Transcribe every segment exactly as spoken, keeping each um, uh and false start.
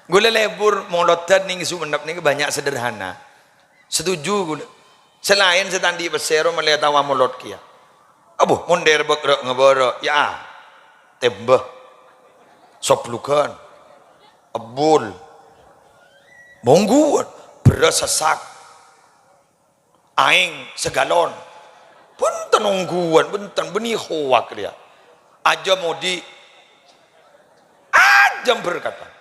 Ghulâ lebur molodhân neng Sumenep nèka bânnya' sederhana. Setuju ghulâ. Sè laèn sè ta' andi' pèssè ro mellè tawa molod kèya. Abbhu, mon dâri bâk rè' ngabârâ, yâ, tèmbhâ. Soblugân. Ebbhul. Mongghuwân. Bherrâs sè sak. Aèng sagalon. Bhunten ongghuwân, bhunten, bânnè hoak rèya. Ajâm odi'. Ajâm berkatan.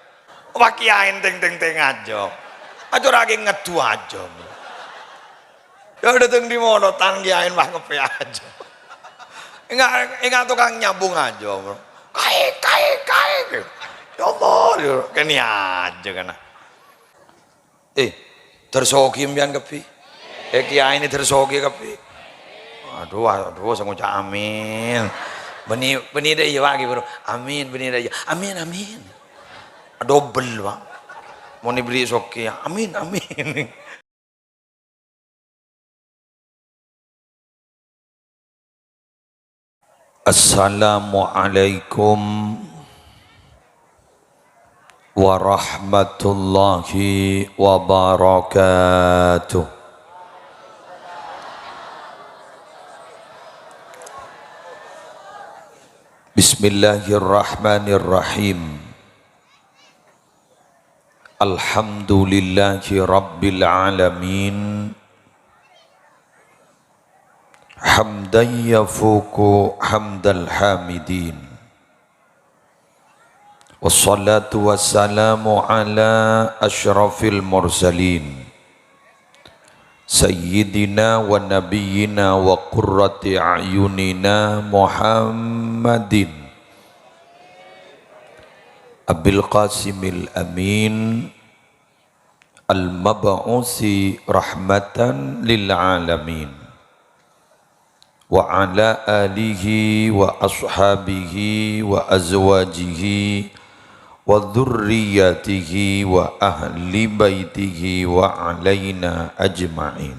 Wah, kèyaèn teng-teng-teng ajâm. Ajârraghi ngaddu ajâm. Yâ, dâteng dâri molodhân kèyaèn wah ngeppè ajâm. Enga', enga' tokang nyambung ajâm. Kaè, kaè, kaè. Ya Allah, yâ, kènè ajâm kana. Eh, dârsoghi sampèyan kabbhi. Eh, kèyaè nè dârsoghi kabbhi. Adhu, adhu, sè ngoca' amin. Bânnè, bânnè dâ' iyâ, Pak, ghi, bro. Amin, bânnè dâ' iyâ. Amin, amin. Dobel, Pak. Mon èberri' soghi, amin, amin. Assalamualaikum warahmatullahi wabarakatuh. Bismillahirrahmanirrahim. Alhamdulillahi rabbil alamin. Hamdan yafuqu hamdal hamidin. Wassalatu wassalamu ala asyrafil mursalin. Sayyidina wa nabiyyina wa qurrati a'yunina Muhammadin Abil Qasimil Amin al-mab'usi rahmatan lil alamin. Wa ala alihi wa ashabihi wa azwajihi wa dzurriyyatihi wa ahli baitihi wa alaina ajma'in.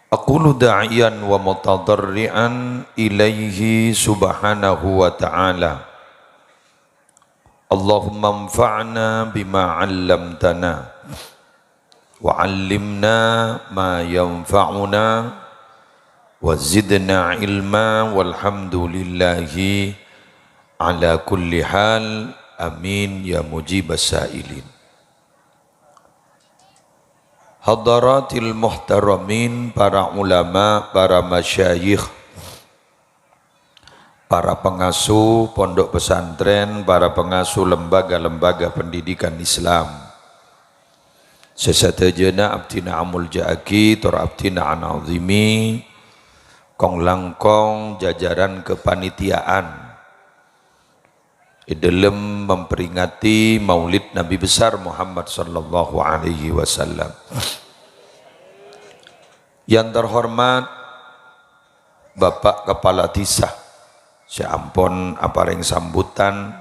Aqulu da'iyan wa mutadharri'an ilaihi subhanahu wa ta'ala. Allahumma anfa'na bima 'allamtana, wa 'allimna ma yanfa'una, wa zidna ilma, walhamdulillahi ala kulli hal, amin ya mujibas sa'ilin. Hadaratil muhtaramin, para ulama, para masyayikh, para pengasuh pondok pesantren, para pengasuh lembaga-lembaga pendidikan Islam. Sè sadhâjâna abdhina amolja'aghi, tor abdhina anazimi, kong-langkong jajaran kepanitiaan è dâlem memperingati Maulid Nabi Besar Muhammad sallallahu alaihi wasallam. Yang terhormat Bapak Kepala Desa sè ampon aparèng sambutan,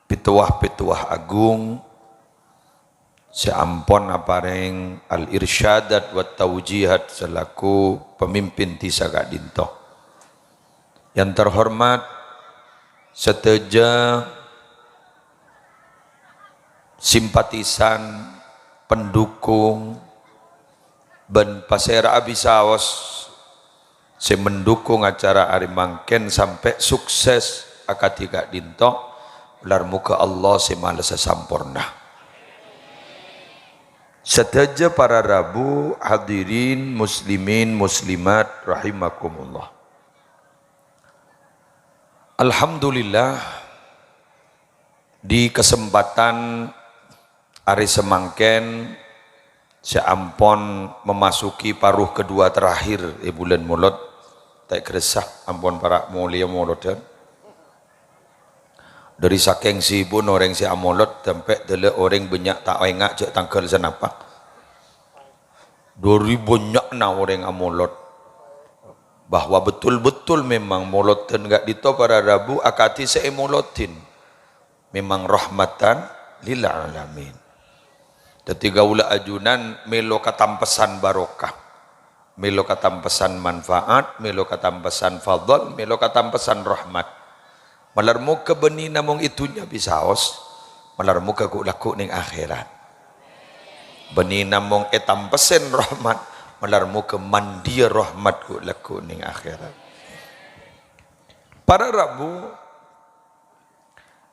pètowa-pètowa agung sè ampon aparèng al-irsyadat wa taujihat selaku pemimpin desa ka'dinto. Yang terhormat sadhâjâ simpatisan, pendukung, bân pasèra'a bisaos sè mendukung acara arè mangkèn sampè' sukses akadhi ka'dinto, lar moghâ Allah sè malessa samporna. Sadhâjâ para rabu, hadirin, muslimin, muslimat, rahimakumullah. Alhamdulillah, di kesempatan arè samangkèn sè ampon memasuki paruh kedua terakhir è bulân Molod, ta' èkarassa ampon para' molèya molodhân. Dâri sakèng sibu'na orèng sè amolod, sampè' dâlâ orèng bânnya' ta' enga' jâ' tangghâl sanapa. Dâri bânnya'na orèng amolod, bahwa betul-betul memang molodhân ka'dinto para rabu akadhi sè èmolodhin. Memang rahmatan lil alamin. Dhâddhi kaulâ ajunan mèlo katampesan barokah, mèlo katampesan manfaat, mèlo katampesan fadl, mèlo katampesan rahmat. Malar moghâ bânnè namong è dhunnya bisaos, malar moghâ ghu'-lagghu' neng akhèrat. Bânnè namong ètampessèn rahmat, malar moghâ mandiyâ rahmat ghu'-lagghu' neng akhèrat. Para rabu,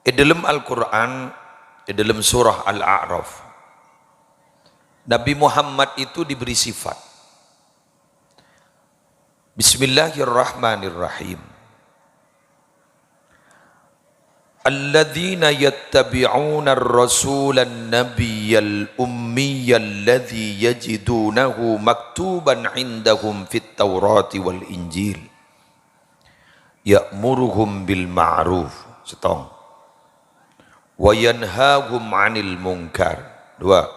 è dâlem Al-Qur'an, è dâlem surah Al-A'raf, Nabi Muhammad itu diberi sifat. Bismillahirrahmanirrahim. Alladzina yattabi'unar rasulan nabiyyal ummiyalladzi yajidunahu maktuban 'indahum fit Taurati wal Injil. Ya'muruhum bil ma'ruf. Settong. Wa yanhahum 'anil munkar. Dua.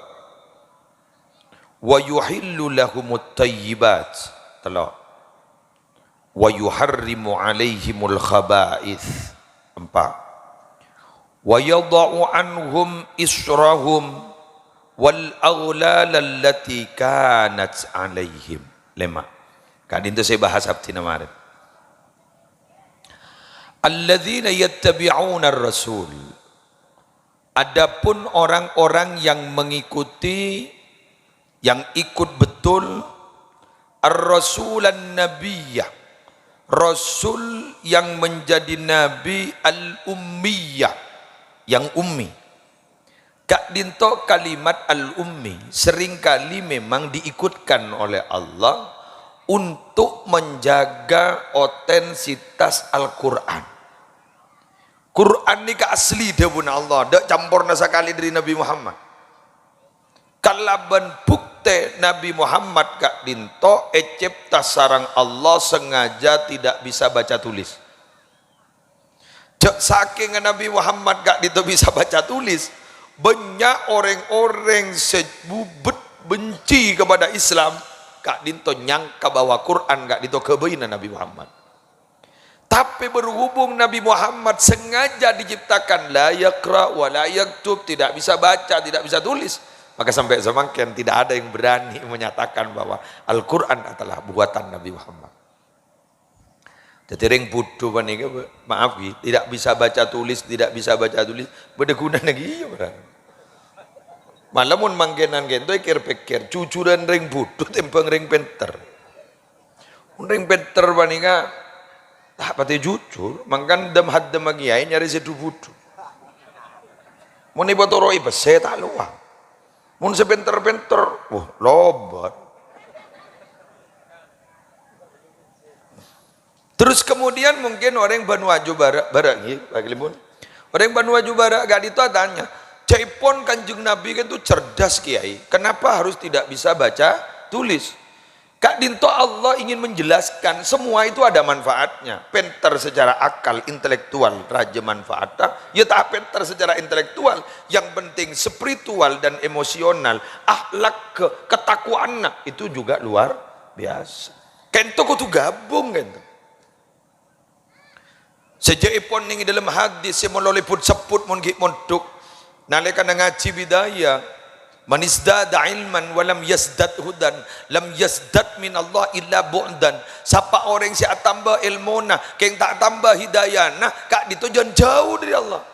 Wa yuhillu lahumut thayyibat. Tello'. Wa yuharrimu 'alaihimul khaba'its. Empa'. Wa yadha'u 'anhum israhum wal aghlala allati kanat 'alaihim. Lèma'. Ka'dinto sè bahas abdhina marèn. Alladzina yattabi'unar rasul. Adapun orang-orang yang mengikuti, yang ikut betul, ar-rasulan nabiyyah, rasul yang menjadi nabi al-ummiyah, yang ummi. Ka'dinto kalimat al-ummi seringkali memang diikutkan oleh Allah untuk menjaga otensitas Al-Qur'an. Qur'an nèka asli dhâbuna Allah, ta' camporna sakalè dâri Nabi Muhammad. Kalabân buktè Nabi Muhammad ka'dinto ècèpta sareng Allah, sengaja tidak bisa baca tulis. Ja-, sakènga Nabi Muhammad ka'dinto bisa baca tulis, bânnya' orèng-orèng sè bubut benci kepada Islam, ka'dinto nyangka bahwa Qur'an ka'dinto ghâbâyna Nabi Muhammad. Tapè berhubung Nabi Muhammad sengaja diciptakan la yaqra wa la yaktub, tidak bisa baca, tidak bisa tulis, maka sampai samangkèn tidak ada yang berani menyatakan bahwa Al-Qur'an adalah buatan Nabi Muhammad. Dhâddhi rèng budhu panèka, maaf, ghi, tidak bisa baca tulis, tidak bisa baca tulis, bâdâ ghunana ghi, iyâ, ora? Mala mon mangkènan kènto èkèr-pèkkèr, jujurân rèng budhu tèmbhâng rèng pènter. Mon rèng pènter panèka ta' patè jujur, mangkana dhâm-haddhâmma kèyaè nyarè sè dhu-budhu. Mon èpatoro'è pèssè ta' lowang. Mon sè pènter-pènter, wah, lobât. Terus kemudian mungkin orèng bânua jhubârâ', bârâ' ngghi, Pak Kelimun. Orèng bânua jhubârâ' ka'dinto atanya, "Ca'èpon Kanjeng Nabi kan itu cerdas, Kiai. Kenapa harus tidak bisa baca tulis?" Ka'dinto Allah ingin menjelaskan, semua itu ada manfaatnya. Pènter secara akal, intelektual, rajâ manfaatnya. Ya ta' pènter secara intelektual, yang penting spiritual dan emosional, akhlak, ke-, ketakwaanna itu juga luar biasa. Ka'dinto kodhu gabung, ka'dinto. Sajâ'èpon neng è dâlem hadis sè malolo èbut-sebbhut mon ghi' mondhuk. Nalèkana ngajhi Bidayah, "Man izdada ilman wa lam yazdad hudan, lam yazdad minallah illa bu'dan." Sapa orèng sè atamba èlmona, kèng ta' atamba hidayana, ka'dinto jân jhâu dâri Allah.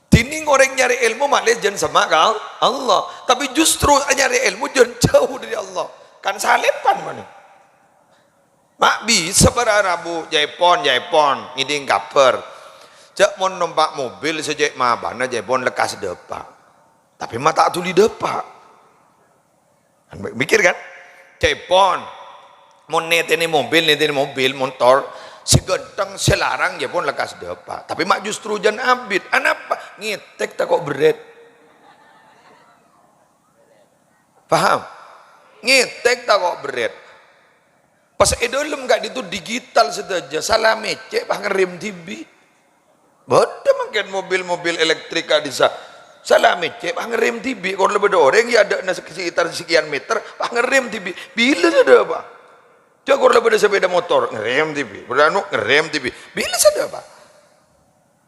Dhinèng orèng nyarè èlmo malè jân semma' ka Allah, tapè justru nyarè èlmo jân jhâu dâri Allah. Kan salèpan manè. Ma' bisa para rabu, ca'èpon, ca'èpon, ngèdhing kabhâr. Jhâ' mon nompa' mobil sè cè' mabâna, ca'èpon lekkas dâpa'. Tapè ma' ta' dhuli dâpa'. Kan mikir, kan? Ca'èpon, mon nètènè mobil, nètènè mobil, montor, sè ghântheng, sè larang, ca'èpon lekkas dâpa'. Tapè ma' justru jân abit. Anapa? Ngètèk tako' berrèt. Paham? Ngètèk tako' berrèt. Pas è dâlem ka'dinto digital sadhâjâ, sala mècè' pas ngerrem dhibi'. Bâdâ mangkèn mobil-mobil elektrik ka'dissa'. Sala mècè' pas ngerrem dhibi', kor la bâdâ orèng è adâ'na sekitar sekian meter, pas ngerrem dhibi'. Bilâ sè dâpa'? Jhâ' kor la bâdâ sepeda motor, ngerrem dhibi'. Bâdâ anu, ngerrem dhibi'. Bilâ sè dâpa'?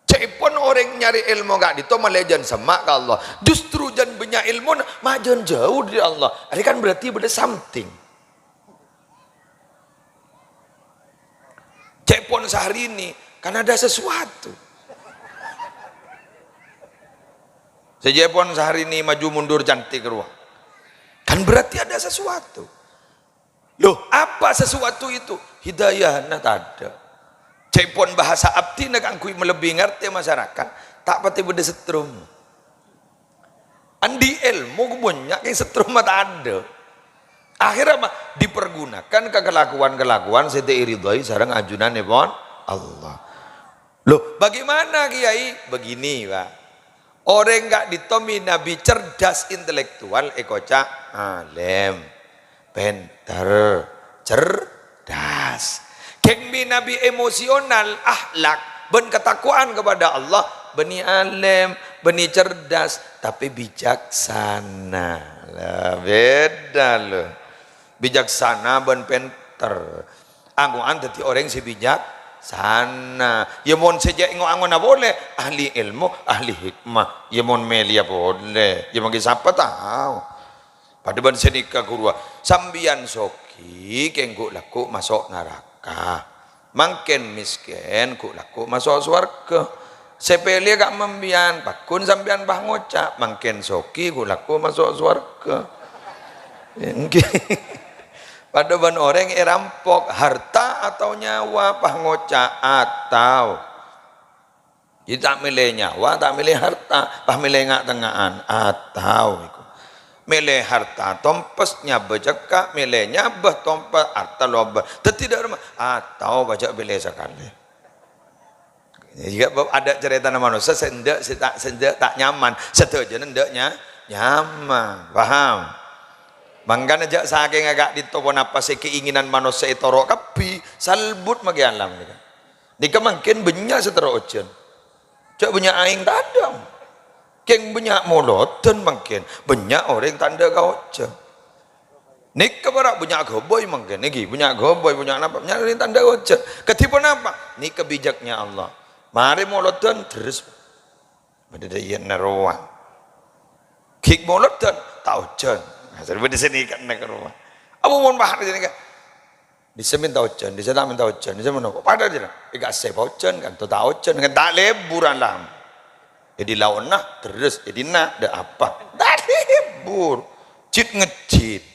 Ca'èpon orèng nyarè èlmo ka'dinto malè jân semma' ka Allah. Justru jân bânnya' èlmona, ma' jân jhâu dâri Allah. Arè kan berarti bâdâ something. Ca'èpon Syahrini, Kan ada sesuatu. Sajâ pon Syahrini maju mundur cantik rowa. Kan berarti ada sesuatu. Loh, apa sesuatu itu? Hidayahna tadâ'. Ca'èpon bahasa abdhina kaangghuy malebbi ngartè masyarakat, ta' patè bâdâ setrum. Andi' èlmo bânnya' kèng setrum ma' tadâ'. Akhirnya apa? Dipergunakan ka kalakowan-kalakowan sè ta' èridhoi sareng ajunanèpon Allah. Loh, bagaimana, Kiai? Begini, Pak. Orèng ka'dinto mènabi cerdas intelektual èkoca' alèm, pènter, cerdas. Kèng mènabi emosional, akhlak, bân katakwaan kepada Allah, bânnè alèm, bânnè cerdas, tapè bijaksana. Lah, bhidhâ, lho. Bijaksana bân pènter. Ango'an dhâddhi orèng sè bijaksana. Yâ mon sè jhâ' ngo-angona polè, ahli èlmo, ahli hikmah. Yâ mon mèlèya polè. Yâ mangkèn sapa tao? Padâ bân sè nèka ghuruwâ. Sampèyan soghi kèng ghu' lagghu' maso' naraka. Mangkèn mèskèn ghu' lagghu' maso' sowarghâ. Sè pèlè ka' sampèyan, pagghun sampèyan pas ngoca', mangkèn soghi ghu' lagghu' maso' sowarghâ. Èngghi. Padâ bân orèng èrampok, harta atau nyawa, pas ngoca', atau. Jadi ta' mèlè nyawa, ta' mèlè harta, pas mèlè nga'-tengnga'an, atau iku. Mèlè harta tompes nyabâ cekka', mèlè nyabâ tompes, arta lobâ. Dhâddhi dâ' remma, atau pajhât pèlè sakalè. Iyâ, bab ada carètana manossa sè endâ', sè ta', sè endâ' ta' nyaman, sadhâjâna endâ' nya-, nyaman. Paham? Mangkana jhâ' sakènga ka'dinto ponapa sè keinginan manossa ètoro' kabbhi, salbut makè alam nèka. Nèka mangkèn bânnya' sè terro ojhân. Jhâ' bânnya' aèng tadâ'. Kèng bânnya' molodhân mangkèn, bânnya' orèng ta' endâ' ka ojhân. Nèka para' bânnya' ghâbây mangkèn, èngghi, bânnya' ghâbây, bânnya' napa, bânnya' orèng ta' endâ' ka ojhân. Kadhi ponapa? Nèka bijaknya Allah. Marè molodhân, terros. Bâdâ dâ' iyâ rowa. Ghi' molodhân, ta' ojhân. Nah, jadi bâdâ sè nèka, nèka rowa. Apa mon paham sè nèka? Dissa mènta ojhân, dissa ta' mènta ojhân, dissa mènta apa? Padâ jârèya. Èka sè pa ojhân, kan, ta' ojhân, kan, ta' lebur alam. Jadi laonna, terros, jadi na', dâ' apa? Ta' lebur. Jit ngejit.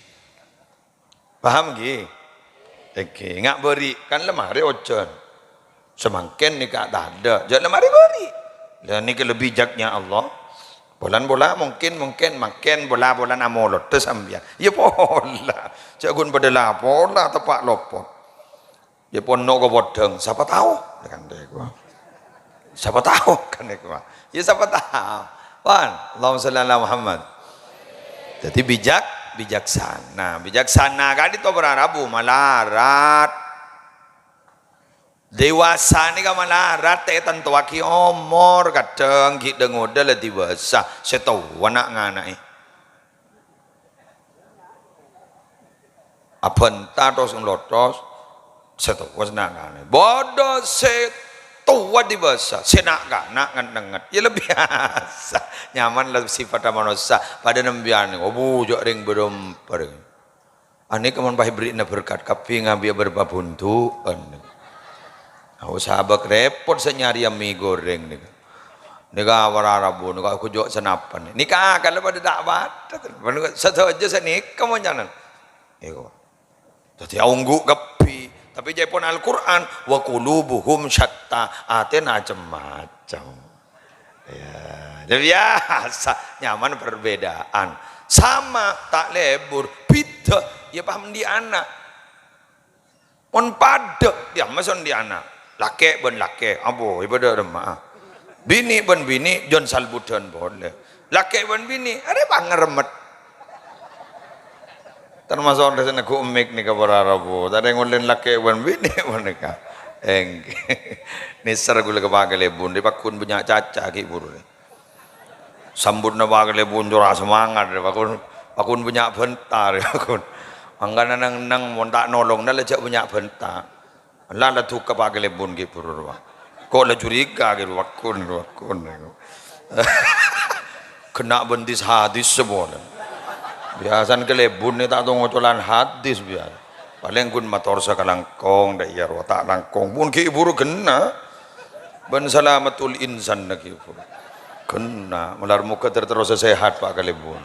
Paham, ghi? Èngghi, nga' bâri', kan la marè ojhân. Samangkèn nèka tadâ', jhâ' la marè bâri'. Lah, nèka lebbi bijaknya Allah. Polan-pola mungkin, mungkin, mangkèn pola-pola namolodhâ sampèyan. Iyâ pola. Jhâ' ghun padâ la pola teppa' lopot. Iyâ ponno' ka podhâng, sapa tao? Kan dèko. Sapa tao? Kan dèko. Iyâ sapa tao? Wan, Allahumma sholli ala Muhammad. Jadi bijak, bijaksana. Bijaksana ka'dinto para rabu malarat. Dewasa nèka malarat, ta' ètantowaghi omor, kadhâng ghi' dâ-ngodâ la dewasa, sè towa na'-ngana'è. Abhânta tos-ngelotos, sè towa sè na'-ngana'è. Bâdâ sè towa dewasa, sè na'-kana' nget-nengnget. Iyâ la biyasa, nyaman la sifatta manossa, padâ nembiyân, obu jhâ' rèng bârâmpa rèng. Anèka mon pas èberri'na berkat kabbhi ngabiyâ bârâmpa bhundu'ân. Aoh sabâk rèpot sè nyarèya mi gorèng nèka. Nèka para rabu, nèka aku jhâ' sanapan. Nèka akalla padâ ta' padâ. Sadhâjâ sanèka mon canan. Èko. Dhâddhi aongghu kabbhi. Tapè ca'èpon Al-Qur'an, "Wa qulubuhum syatta." Atèna cem-macem. Ya, ya biasa, nyaman perbedaan. Sama, ta' lebur, bhidhâ. Ya paham andi' ana'. Mon padâ, ya maso' andi' ana'. Lakè' bân lakè', apo, ibadah remma. Binè' bân binè', jhân salbudhân polè. Lakè' bân binè', arè pangaremmet. Tamaso' sè neggu' mik nèka para rabu, ta' rèng olèn lakè' bân binè' panèka. Èngghi. Nèser ghulâ ka Pa' Kalèbun, rè pagghun bânnya' caca ghi' buru rè. Sambutna Pa' Kalèbun cora' semangat rè, pagghun, pagghun bânnya' bhânta rè, pagghun. Mangkana neng-enneng mon ta' nolongna la jhâ' bânnya' bhânta. La, la duka Pa' Kalèbun ghi' buru rowa. Ko' la curiga ghi' rowa, pagghun, pagghun. Ghenna' bendis hadis sapolè. Biyasana Kalèbun nè ta' tao ngocolan hadis biyasa. Palèng ghun mator sakalangkong, dâ' iyâ rowa ta' langkong. Pon ghi' buru ghenna'. Bân salamatul insan lagi. Ghenna, malar moghâ ter-, terros sehat, Pak, kalèbun.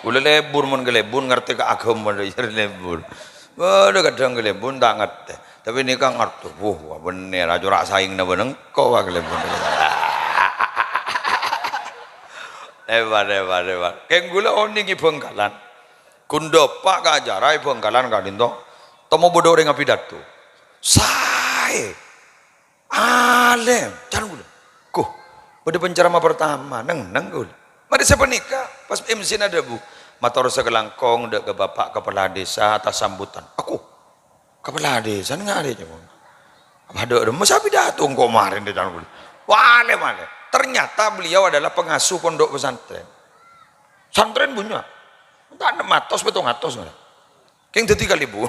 Kaulâ lebur, mon kalèbun ngartè ka aghâma, lebur. Bâdâ kadhâng kalèbun ta' ngartè. Tapè nèka ngartè. Wah, wah, bhender, ajâ ra saèngna bân engko', Pak, kalèbun. Hebat, hebat, hebat. Kèng kaulâ onèng è Bhângkalan. Ghun dâpa' ka acara è Bhângkalan ka'dinto. Tèmo bâdâ orèng apidato. Saè. Alèm, can kaulâ. Ghu, bâdâ penceramah pertama, neng-neng kaulâ. Marè sapanèka, pas M C-na adhâbu, "Mator sakalangkong dâ' ka Bapak Kepala Desa atas sambutan." Aku, "Kepala desa nèng arè, cèmon." Padâ remma sapidato engko' marèn dâ' can kaulâ. Wah, alèm, alèm. Ternyata beliau adalah pengasuh pondok pesantren. Santrèn bânnya'. Ta' ennem atos, pèttong atos, ngono. Kèng dhâddhi kalèbun.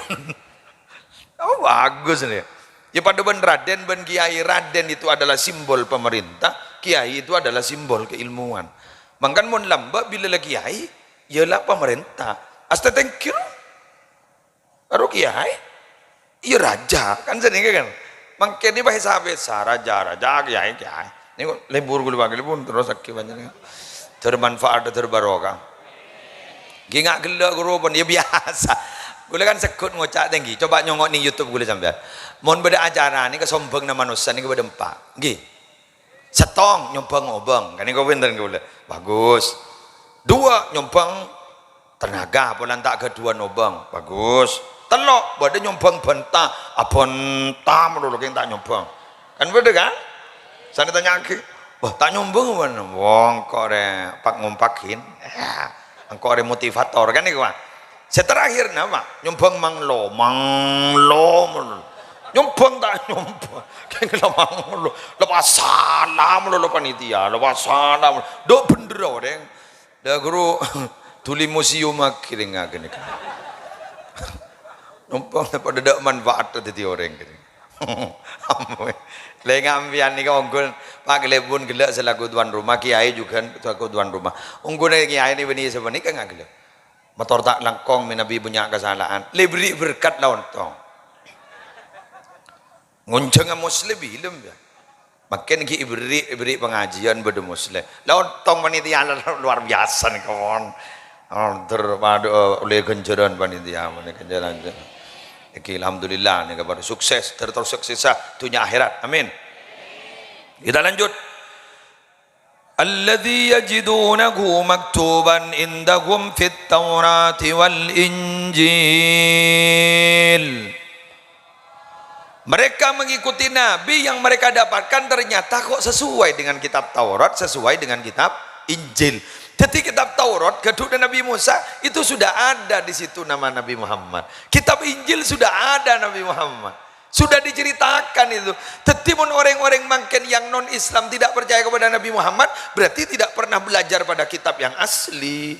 Oh, bagus nih. Ya, padâ bân raden bân kiai. Raden itu adalah simbol pemerintah, kiai itu adalah simbol keilmuan. Mangkana mon lambâ' bilâ la kiai, ya la pemerintah. Astè tèngghi, aro kiai, ya raja, kan sanèka kan. Mangkèn nèka bhâsa-bhâsa, raja, raja, kiai, kiai. Nèko lebur kaulâ panggil pun terros lagi panjang. Termanfaat, terbarokah. Ghi nga' ghellâ' ghuru pon, ya biasa. Kaulâ kan segghut ngoca' tèngghi. Coba nyongngo' nèng YouTube kaulâ sampèyan. Mon bâdâ acara nèka sombhângnga manossa nèka bâdâ empa'. Ngghi. Sèttong nyombhâng obâng. Kan nèko bhunten kaulâ. Bagus. Duwâ' nyombhâng tenaga, polana ta' ghâdhuwân obâng. Bagus. Tello', bâdâ nyombhâng bânta. Abânta malolo kèng ta' nyombhâng. Kan bâdâ kan? Sanè tanya'aghi, "Wah, ta' nyombhâng bân?" "Wong, engko' rè pak-ngompakin. Ya, engko' rè motivator." Kan nèko, Pak. Sè terakhir napa? Nyombhâng manglo, manglo. Nyombhâng ta' nyombhâng. Kèng la manglo. La pasala malolo panitia, la pasala. Dhu bhender orèng. Dâ' ghuru, dhuli museum akhirnya ngagene. Nyombhâng padâ dâ' manfaat dhâddhi orèng. Ampon. Lè ngambiyan nèka ongghu, Pak, kalèbun ghellâ' selaku tuan rumah, kiai juga selaku tuan rumah. Ongghu nè kiai nè bânnè sapanèka nga' ghellâ'. Mator ta' langkong mènabi bânnya' kasala'an. Lè bherri' berkat la ontong. Ngonjhângnga Musleh bilem, ya. Mangkèn ghi' èberri', èberri' pangajiân bâdâ Musleh. La ontong panitia luar biasa nèka, mon. Order padâ, eh, ollè ghânjhârân panitia, mon ghânjhârân. Èngghi, alhamdulillah, nèka padâ sukses, ter-, terros suksessa dhunnya akhèrat. Amin. Kita lanjut. Alladzi yajidunahu maktuban indahum fit Taurati wal Injil. Mereka mengikuti nabi yang mereka dapatkan, ternyata kok sesuai dengan kitab Taurat, sesuai dengan kitab Injil. Jadi kitab Taurat, ghâdhuwânna Nabi Musa, itu sudah ada di situ nama Nabi Muhammad. Kitab Injil sudah ada Nabi Muhammad. Sudah diceritakan itu. Jadi, mon orèng-orèng mangkèn yang non-Islam tidak percaya kepada Nabi Muhammad, berarti tidak pernah belajar pada kitab yang asli.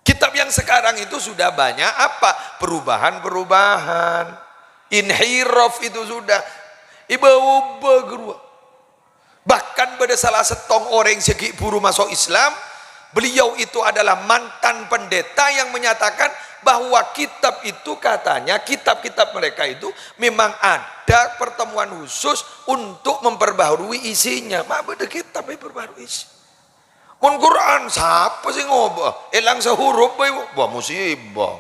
Kitab yang sekarang itu sudah banyak apa? Perubahan-perubahan. Inhiraf itu sudah. Iba-uba ghâruwa. Bahkan bâdâ salah sèttong orèng sè ghi' buru maso' Islam, beliau itu adalah mantan pendeta yang menyatakan bahwa kitab itu, katanya, kitab-kitab mereka itu memang ada pertemuan khusus untuk memperbaharui isinya. Ma' bâdâ kitab èperbaharui isi. Mon Quran, sapa sè ngobâ? Èlang sahurup bhâi, wah, musibah.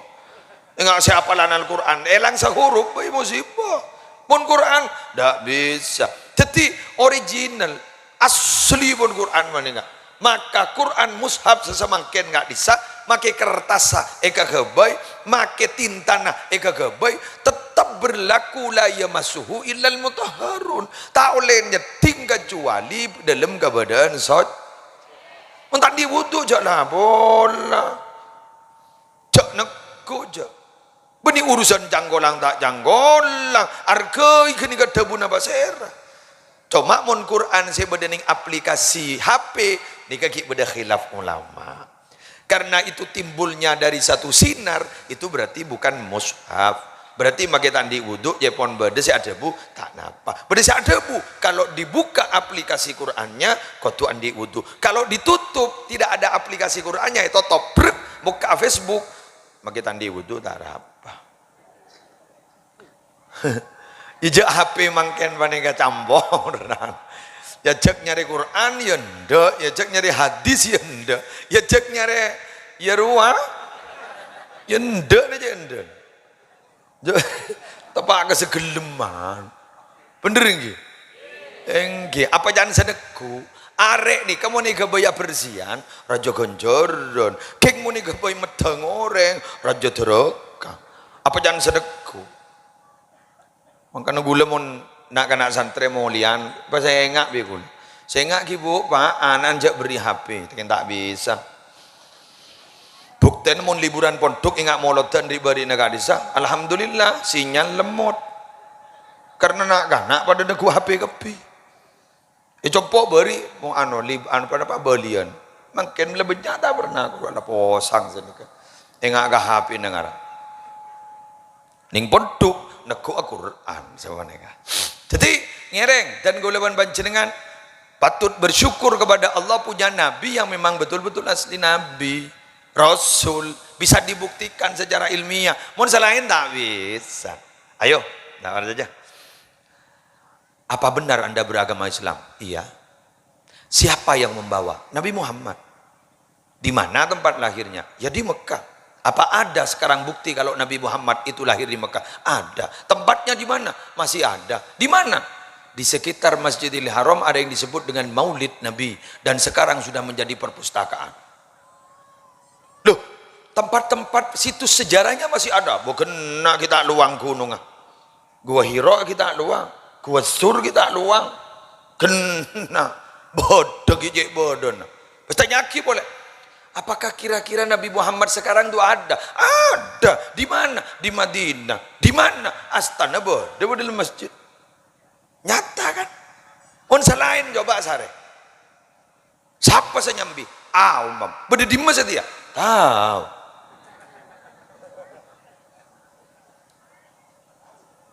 Enggak, sè apalan Al-Quran, èlang sahurup bhâi musibah. Mon Quran, ndak bisa. Dhâddhi, original, asli pon Quran panèka. Maka Quran mushaf sè samangkèn ka'dissa', makè kertassa èkaghâbây, makè tintana èkaghâbây, tetep berlaku, "La yamassuhu illal mutahharun." Ta' ollè nyeddhing kacuali dâlem kabâdâ'ân soc-, Mon ta' andi' wudu, jhâ' la pola. Jhâ' neggu', jhâ'. Bânnè urusan cangkolang ta' cangkolang, arghâi ghânèka dhâbuna pasèra. Coma mon Quran sè bâdâ neng aplikasi H P, nèka ghi' bâdâ khilaf ulama. Karena itu timbulnya dari satu sinar, itu berarti bukan mushaf. Berarti makè ta' andi' wudu, jhâ' pon bâdâ sè adhâbu, ta' napa. Bâdâ sè adhâbu, kalau dibuka aplikasi Qurannya, kodhu andi' wudu. Kalau ditutup, tidak ada aplikasi Qurannya, ètotop, brek, bukka' Facebook, makè ta' andi' wudu, ta' arapa. Ijâ' H P mangkèn panèka camporan. Èajhâk nyarè Qur'an, ya endâ'. Èajhâk nyarè hadis, ya endâ'. Èajhâk nyarè, ya rowa, ya endâ', ya endâ'. Jâ-, tepa' ka sagellemman. Bhender ènggi? Ènggi. Apa can sanèghu? Arè' nèka mon èghâbây abersiyan, rajâ ghânjhârân. Ghing mon èghâbây meddhâng orèng, rajâ dhârâka. Apa can sanèghu? Mangkana ghulâ mon na'-kana' santrè molèyan, pas sènga' bi' ghulâ. Sènga' ghi, Bu', Pa', ana'na jâ' berri' H P, ta' bisa. Buktèna mon liburan pondhuk ènga' molodhân ri'-bâri'na ka'dissa', alhamdulillah, sinyal lemmot. Karna na'-kana' padâ neggu' H P kabbhi. Ècompo' bâri', mo-, ano, lib-, ano, ponapa, bâliyân. Mangkèn la bânnya' ta' pernah, kaulâ la posang sanèka. Ènga' ka H P nangara. Nèng pondhuk, neggu'a Qur'an, sapanèka. Jadi, ngèrèng, dan kaulâ bân panjhennengngan patut bersyukur kepada Allah punya nabi yang memang betul-betul asli nabi, rasul, bisa dibuktikan secara ilmiah. Mon salaèn ta' bisa. Ayo, dengar saja. Apa benar Anda beragama Islam? Iya. Siapa yang membawa? Nabi Muhammad. Di mana tempat lahirnya? Ya, di Mekah. Apa ada sekarang bukti kalau Nabi Muhammad itu lahir di Mekah? Ada. Tempatnya di mana? Masih ada. Di mana? Di sekitar Masjidil Haram ada yang disebut dengan Maulid Nabi dan sekarang sudah menjadi perpustakaan. Loh, tempat-tempat situs sejarahnya masih ada. Bukan nak kita luang gunung, ah. Gua Hira kita luang, Gua Sur kita luang. Kena. Bodoh gigi bodoh. Pas tanya'aghi polè, "Apakah kira-kira Nabi Muhammad sekarang itu ada?" Ada. Di mana? Di Madinah. Di mana? Astana bodoh, di dalam masjid. Nyata kan? Mon salaèn coba sarè. Sapa sè nyambi? Aom, Mam. Bâdâ dimma satèya? Tao.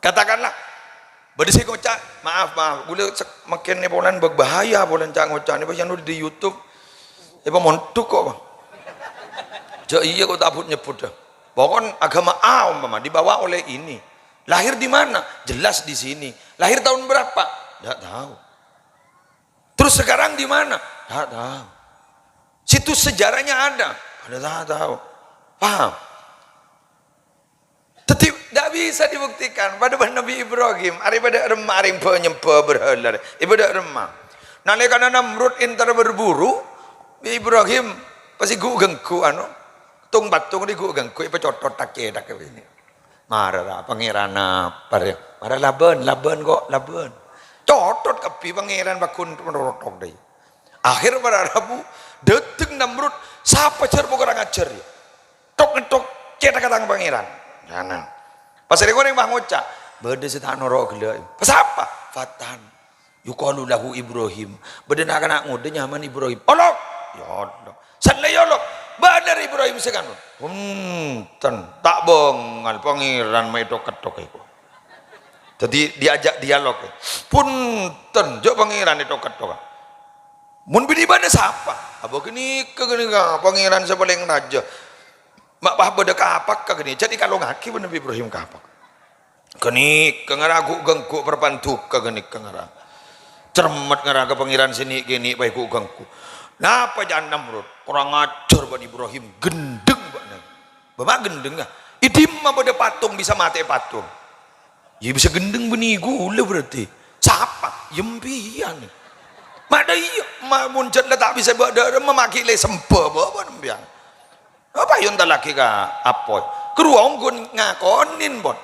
Katakanlah, bâdâ sè ngoca', "Maaf, maaf, ghulâ sè-, mangkèn polana bâ-, bahaya polana ca'-ngoca' nèka pas anu di YouTube." È, pamondhuk kok, Bang. Jâ' iyâ kok ta' but-nyebbhut, dah. Pokon agama A umpama dibawa oleh ini. Lahir di mana? Jelas di sini. Lahir tahun berapa? Ndak tahu. Terus sekarang di mana? Ndak tahu. Situs sejarahnya ada? Pada ndak tahu. Paham? Dhâddhi, ndak bisa dibuktikan. Padâ bân Nabi Ibrahim, arè padâ remma, arè nyembâ berhala, arè padâ remma. Nalèkana Namrud entar berburu, Ibrahim pas èghu'-ghângghu', anu, tung-patung èghu'-ghângghu', èpacothot tak-cètak ka binè'. Mara, ra, Pangèran apa, rè? Mara labân, labân kok, labân. Cothot kabbhi Pangèran pagghun rothok dâi. Akhèr para rabu, dâteng Namrud, sapa jâr pokok kurang ajhâr, yâ? Thok-ngèthok cèthagghâ tang Pangèran. Jhânan. Pas rèng-orèng pas ngoca', "Bâdâ sè ta' noro' ghellâ'." "Pas apa?" "Fatan yuqalu lahu Ibrahim." Bâdâ na'-kana' ngodâ nyamana Ibrahim. "Olok!" "Yâ, olok." "San la èolok?" "Bâner Ibrahim sè kanu." "Bhunten, ta' bângal Pangèran ma' èthok-kèthok èko." Dhâddhi diajak dialog. "Bhunten, jhâ' Pangèran èthok-kèthok." "Mon binè bâ'na sapa?" "Abâ ghânèka, ghânèka, Pangèran sè palèng rajâ. Ma' pas bâdâ kapak ka ghânèka, jhâ' èkalongaghi bân Nabi Ibrahim kapak. Ghânèka ngara ghu'-ghângghu' parpandhuka ghânèka ngara. Cermet ngara ka Pangèran sè nè'-kènè' pas ghu'-ghângghu'." "Napa?" ca'na Namrud. "Kurang ajhâr bâ'na Ibrahim, ghendheng bâ'na." "Bâ ma' ghendhengnga? È dimma bâdâ patung bisa matè'è patung?" "Yâ bisa ghendheng bânnè ghulâ berarti." "Sapa?" "Yâ empèyan." "Ma' dâ' iyâ, ma' mon jhât la ta' bisa bâdâ, ma' ma' ghi' la èsembâ bâ' sampèyan." Apa èontallaghi ka apoy? Karowa ongghu ngakonè, pon.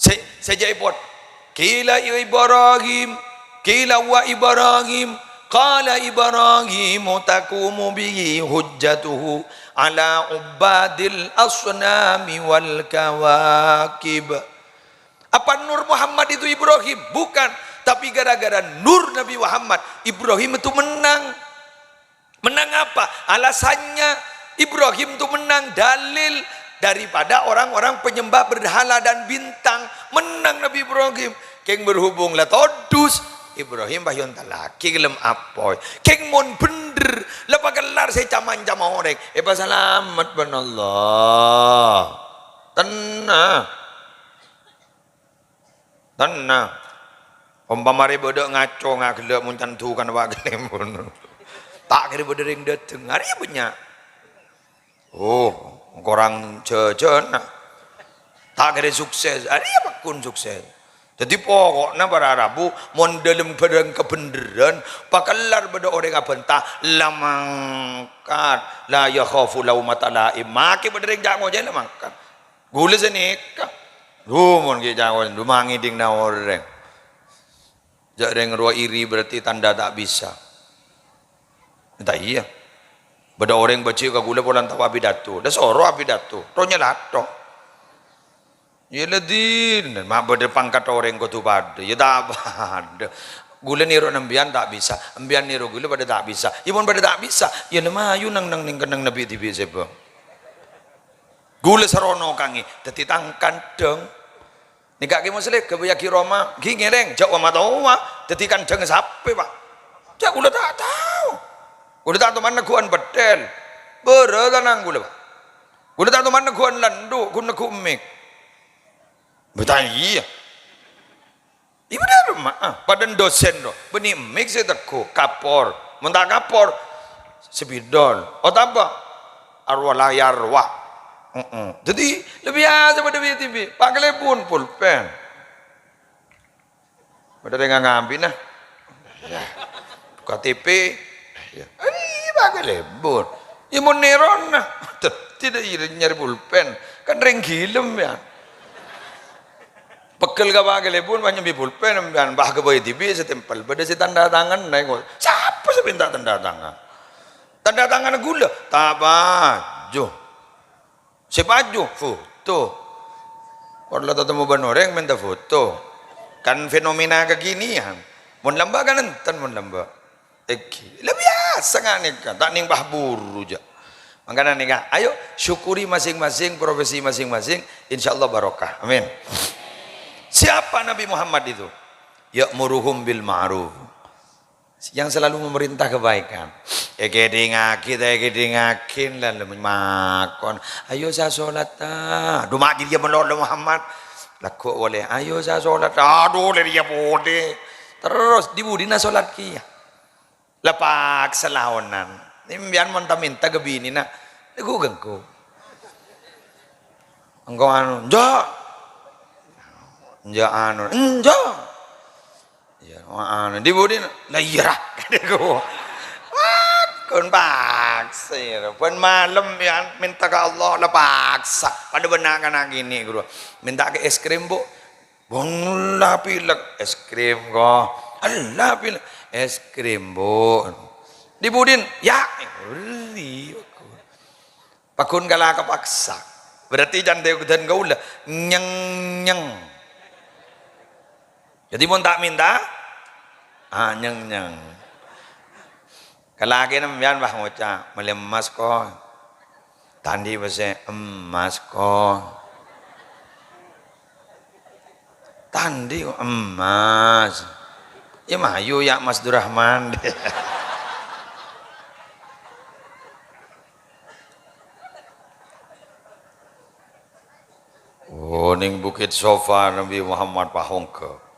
Sè, sè jâ' èpon. Qila ya Ibrahim, qila wa Ibrahim, qala Ibrahimu taqumu bihi hujjatuhu ala ubbadil asnami wal kawakib. Apa nur Muhammad itu Ibrahim? Bukan. Tapi gara-gara nur Nabi Muhammad, Ibrahim itu menang. Menang apa? Alasannya Ibrahim itu menang dalil daripada orang-orang penyembah berhala dan bintang. Menang Nabi Ibrahim. Kèng berhubung la todus, Ibrahim pas èontallaghi ghellem apoy. Kèng mon bhendher, la pakellar sè cam-mancam orèng. Èpasalamet bân Allah. Tenang. Tenang. Ompama rè bâdâ ngaco ngagellâ' mon can dukan wa' kalèbun. Ta' kèra bâdâ rèng dâteng. Arèya bânnya'. Oh, korang jhâjhâna. Ta' kèra sukses. Arèya pagghun sukses. Dhâddhi poko'na para rabu, mon dâlem bhârâng kabhendherrân, pakellar bâdâ orèng abhânta, la mangkat, la yakhafu laumata la'im. Makè bâdâ rèng ca'-ngoca' la mangkat. Ghulâ sanèka. Dhu, mon ghi' ca'-ngoca', dhu mangèdingna orèng. Jhâ' rèng rowa iri berarti tandhâ ta' bisa. Enta' iyâ. Bâdâ orèng bâjhi' ka ghulâ polana tao apidato. La soro apidato. Ro nyalato. Iyâ la din, ma' bâdâ pangkat orèng kodhu padâ. Iyâ ta' padâ. Ghulâ nèro sampèyan ta' bisa. Sampèyan nèro ghulâ padâ ta' bisa. Iyâ mon padâ ta' bisa, iyâ la mayu neng-neng nèng kennengnga bi'-dhibi' sèbâ. Ghulâ sarono kangè, dhâddhi tang kandhâng. Nèka Kè Musleh, ghâbâyyaghi roma, ghi' ngèrèng, jhâ' wa-, matowa, dhâddhi kandhâng sapè, Pa'. Jhâ' ghulâ ta' tao. Ghulâ ta' toman negghuwân bhâthèl. Bârâ tanang ghulâ, Pa'. Ghulâ ta' toman negghuwân landhu', ghun negghu' mik. Bâta iyâ. Iyâ bhender, Ma'. Padâ dosèn, ro. Bânnè mik sè tegghu', kapor. Mon ta' kapor, spidol. Otabâ arwah la yarwah. Heeh. Dhâddhi, lebbi biyasa padâ bi-dhibi'. Pa' kalèbun, pulpen. Padâ rèng ngambina. Yâ. Buka T P. Yâ. Iyâ, Pa' kalèbun. Iyâ, mon nèrona. Dhâddhi, iyâ nyarè pulpen. Kan rèng ghilem, yâ. Pegghel ka Pa' kalèbun, pas nyambi pulpen, sampèyan, bâh, ghâbây dhibi' sè tempel, bâdâ sè tandhâ tangan, naèko. Sapa sè mènta tandhâ tangan? Tandhâ tangan ghulâ? Ta' paju. Sè paju, foto. Kor la tatemmo bân orèng mènta foto. Kan fenomena kekinian. Mon lambâ' kan enten, mon lambâ'. Èngghi. La biyasa nga' nèka, ta' nèng paburu jâ. Mangkana nèka, ayo syukuri masing-masing profesi masing-masing, insyaallah barokah. Amin. Siapa Nabi Muhammad itu? Ya'muruhum bil ma'ruf. Yang selalu memerintah kebaikan. Èkèdingngaghi, ta' èkèdingngaghi, lalu makon, "Ayo sa sholat, ta." Dhu ma' jârèya malolo Muhammad. Lagghu' polè, "Ayo sa sholat, ta." Adhu, lè rèya polè. Terros, dhi-budhina sholat kèya. La paksa laonan. Sampèyan mon ta' mènta ka binèna, ghu-ghânggu. Engko' anu, "Enjâ'." Enjâ' anu, "Enjâ'." Iyâ, anu, dhi-budhina, "La iyâ, ra." Wah, kon paksa, yâ. Bân malem, yâ, mènta ka Allah, la paksa. Padâ bân na'-kana' kènè', ghuru. Mènta ka es krim, Bu. Bung la pilek, es krim ko. Ella pilek, es krim, Bu. Dhi-budhina, yâ, ri. Pagghun kala kapaksa. Berarti can dhi-, dân kaulâ, nyeng-nyeng. Dhâddhi mon ta' mènta, ah, nyeng-nyeng. Kalakèna sampèyan, bâh, ngoca', "Mellè emmas, ko." Ta' andi' pèssè, "Emmas, ko." Ta' andi', ko, emmas. Yâ mayu, yâ, Mas Durrahman. Oh, neng Bukit Sofa Nabi Muhammad pahongghâ.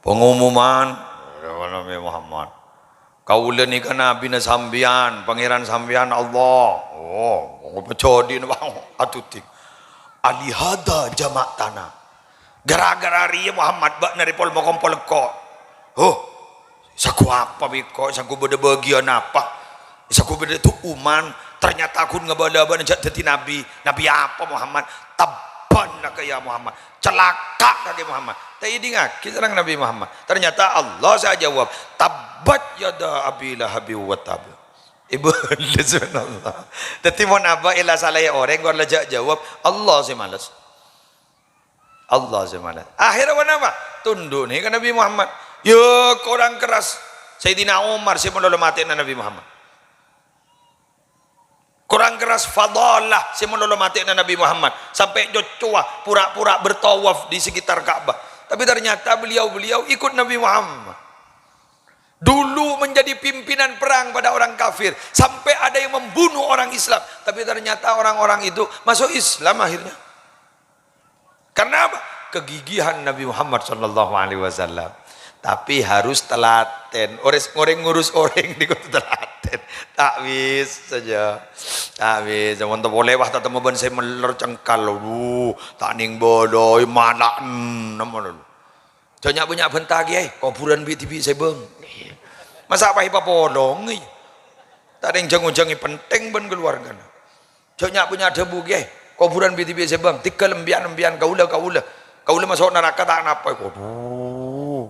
Pengumuman, Nabi Muhammad. Kaulâ nèka nabina sampèyan, Pangèran sampèyan Allah. Oh, monggo pajhâdhina, Bang. Adhudhing. "Alihada jama'tana." Gara-gara rèya Muhammad bâ'na rè pol-mokompol engko'. Huh, saongghu apa bi' engko'? Saongghu bâdâ bâgiyân apa? Saongghu bâdâ tu'uman? Ternyata ghun ngabâlâ bâ'na jhâ' dhâddhi nabi. Nabi apa, Muhammad? Tabban laka ya Muhammad. Calaka' kakè Muhammad. Ta' èdingngaghi sareng Nabi Muhammad. Ternyata Allah sè ajâwâb, "Tabbat yada Abi Lahabi wa tab." Èbâlâs, subhanallah. Dhâddhi mon abâ' èla salaè orèng, kor la jhâ' jâwâb, Allah sè males. Allah sè males. Akhirnya ponapa? Tundhu'na ka Nabi Muhammad. Yâ, korang keras Sayyidina Umar sè malolo matè'na Nabi Muhammad. Korang keras Fadalah sè malolo matè'na Nabi Muhammad, sampè' coccowa pura-pura bertawaf di sekitar Ka'bah. Tapi ternyata beliau-beliau ikut Nabi Muhammad. Dulu menjadi pimpinan perang pada orang kafir, sampai ada yang membunuh orang Islam. Tapi ternyata orang-orang itu masuk Islam akhirnya. Karena apa? kegigihan Nabi Muhammad sallallahu alaihi wasallam. Tapi harus telaten. Ores-, ngoreng ngurus oreng niku telaten. Ta'wis saja. Ta'wis. Mon ta' polè, wah, tatemmo bân sè meller cengkal. Wuh, ta' ning bâlâi, mala'en, nemen. Jhâ' nya'-bânnya' bânta, Kèyaè. Kobhurân bi'-, dhibi' sè bâng. Masa' pas èpapolongè? Ta' ning jâng-ojângè penting bân kaluwargana. Jhâ' nya'-bânnya' dhâbu, Kèyaè. Kobhurân bi'-, dhibi' sè bâng. Tèghâl empiyan, empiyan, kaulâ, kaulâ. Kaulâ maso' naraka ta' napa. Waduh.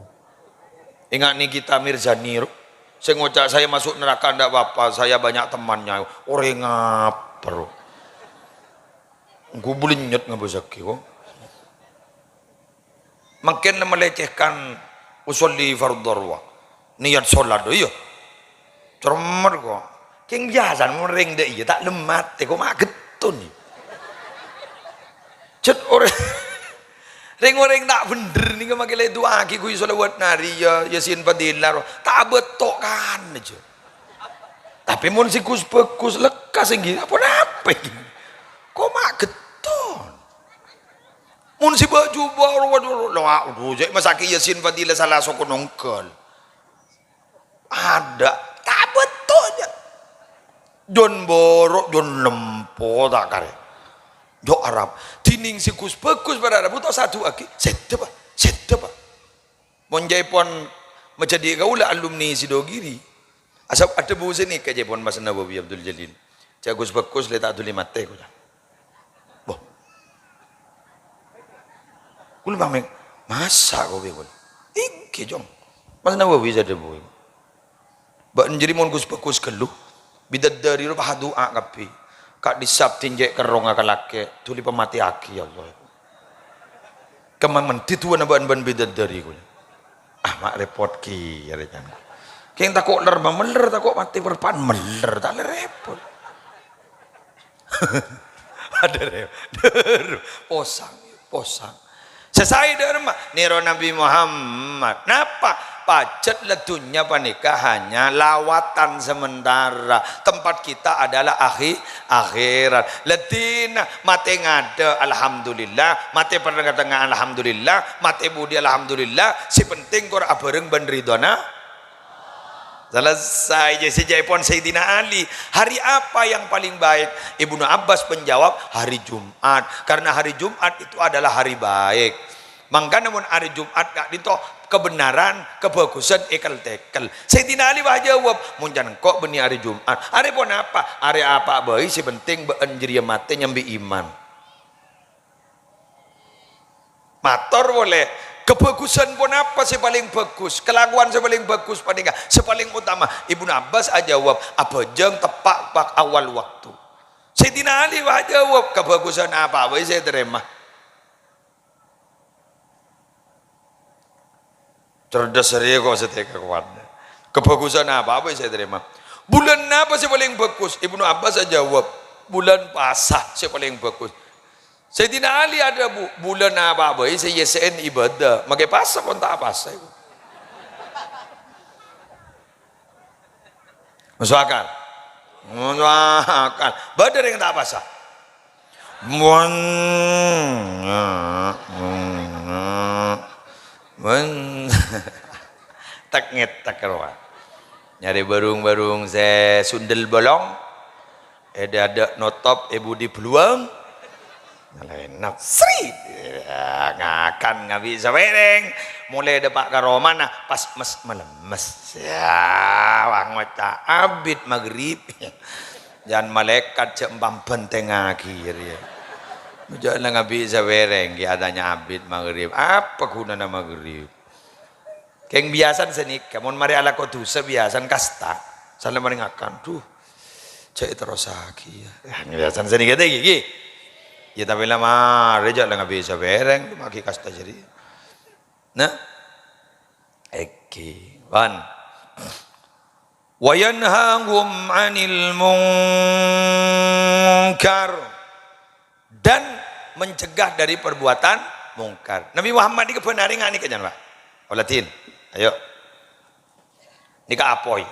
Ingat nih kita Mirzani, ro. Sè ngoca', "Saya masuk neraka ndak apa-apa, saya banyak temannya." Orèng apa, ro? Engko' bulinyet ngabâsaghi, kok. Mangkèn melecehkan usolli fardhu, wa. Niat sholat, iyâ. Cermet, kok. Kèng biyasana mon rèng dâ' iyâ ta' lem matè, kok ma' ghetton. Cè' orèng, rèng-orèng ta' bhendher nèka makè lè du'aaghi ghuy shalawat nariyah, Yasin Fadilah, ta' abâto' kan, jâ. Tapè mon sè gus-bhâghus lekkas ènggi, apa-napa ènggi? Kok ma' ghetton? Mon sè bâ'-jubâ', waduh, waduh, waduh, jhâ' masakè Yasin Fadilah sala soko nongghâl. Adâ', ta' bâto', jâ. Jhân bâro', jhân lempo ta' karè. Jhâ' arapa. Dhinèng sè gus-bhâghus para rabu ta' sadu'aaghi. Sèdhâ, Pa'. Sèdhâ, Pa'. Mon jhâ' èpon majhâdhi kaulâ alumni Sidogiri. Asap adhâbu sè nèka jhâ' èpon Mas Nawawi Abdul Jalil. Jhâ' gus-bhâghus lè ta' dhuli matè, kaulâ. Wah. Kaulâ pamèng, "Masa' kok bi' kaulâ?" "Ènggi, Cong. Mas Nawawi sè adhâbu." Bâ'na jârèya mon gus-bhâghus ghâllu, bidadari rowa pas adu'a kabbhi. Ka'dissa' abdhina cè' kerrongnga ka lakè', dhuli pamatèyaghi, ya Allah. Kemma mendhi du'âna bâ'na bân bidadari, kaulâ. Ah, ma' rèpot kèya, rè, can. Kèng tako' lèr mameller, tako' matè parpa'an meller, ta' lè rèpot. Adâ rè-, posang, posang. Sè saè dâ' remma, nèro Nabi Muhammad. Napa? Pajhât la dhunnya panèka hanya lawatan sementara. Tempat kita adalah akhi-, akhirat. La dhina matè ngadâ', alhamdulillah. Matè patengnga-tengnga, alhamdulillah. Matè budi, alhamdulillah. Sè penting kor abhâreng bân ridhona. Selesai, jâ-, sè jâ' èpon Sayyidina Ali. "Hari apa yang paling baik?" Ibnu Abbas menjawab, "Hari Jumat. Karena hari Jumat itu adalah hari baik." Mangkana mon hari Jumat ka'dinto kebenaran, kebhâghusân èkel-tèkel. Sayyidina Ali pas ajâwâb, "Mon can engko' bânnè hari Jumat. Hari ponapa? Hari apa bhâi, sè penting bâ'na jârèya matè nyambi iman." Mator polè, kabhâghusân ponapa sè palèng bhâghus? Kalakowan sè palèng bhâghus panèka, sè palèng utama. Ibnu Abbas ajâwâb, "Abhâjâng teppa' pak awal waktu." Sayyidina Ali ajâwâb, "Kabhâghusân apa bhâi sè ètarèma." Cerdas rèya kok satèka kowat. Kabhâghusân apa bhâi sè ètarèma? Bulân apa sè palèng bhâghus? Ibnu Abbas ajâwâb, "Bulân pasa sè palèng bhâghus." Sayyidina Ali adhâbu, "Bulân apa bhâi sè èyessè'è ibâdâ, makè pasa pon ta' pasa." Maso' akal? Maso' akal. Bâdâ rèng ta' pasa. Mon, mon, tek ngetek rowa. Nyarè bârung-bârung sè sundel bolong. È dâdâ notop è budi bluwâng. Ngalenap, sri. Ya, ngakan ngabi' sapèrèng. Molaè dâpa' ka romana, pas mes-, malemes. Ya, wah ngoca' abit maghrib. Jân malaèkat jâ' mpambhântèngngaghi, ya. Jâ' la ngabi' sapèrèng, ghi' atanya abit maghrib. Apa ghunana maghrib? Kèng biyasana sanèka, mon marè alako dhusa biyasana kasta. Sala marè ngakan, "Duh, jâ' èterrossaghi, ya." Yâ, biyasana sanèka tè, ghi, ghi. Yâ, tapè la marè jâ' la ngabi' sapèrèng, maghi kasta jârèya. Nah, èghi, wan. "Wa yanhahum 'anil munkar." Dan mencegah dari perbuatan mungkar. Nabi Muhammad nèka bhânarè nga' nèka, jân, Pak. Auladin, ayo. Nèka apoy.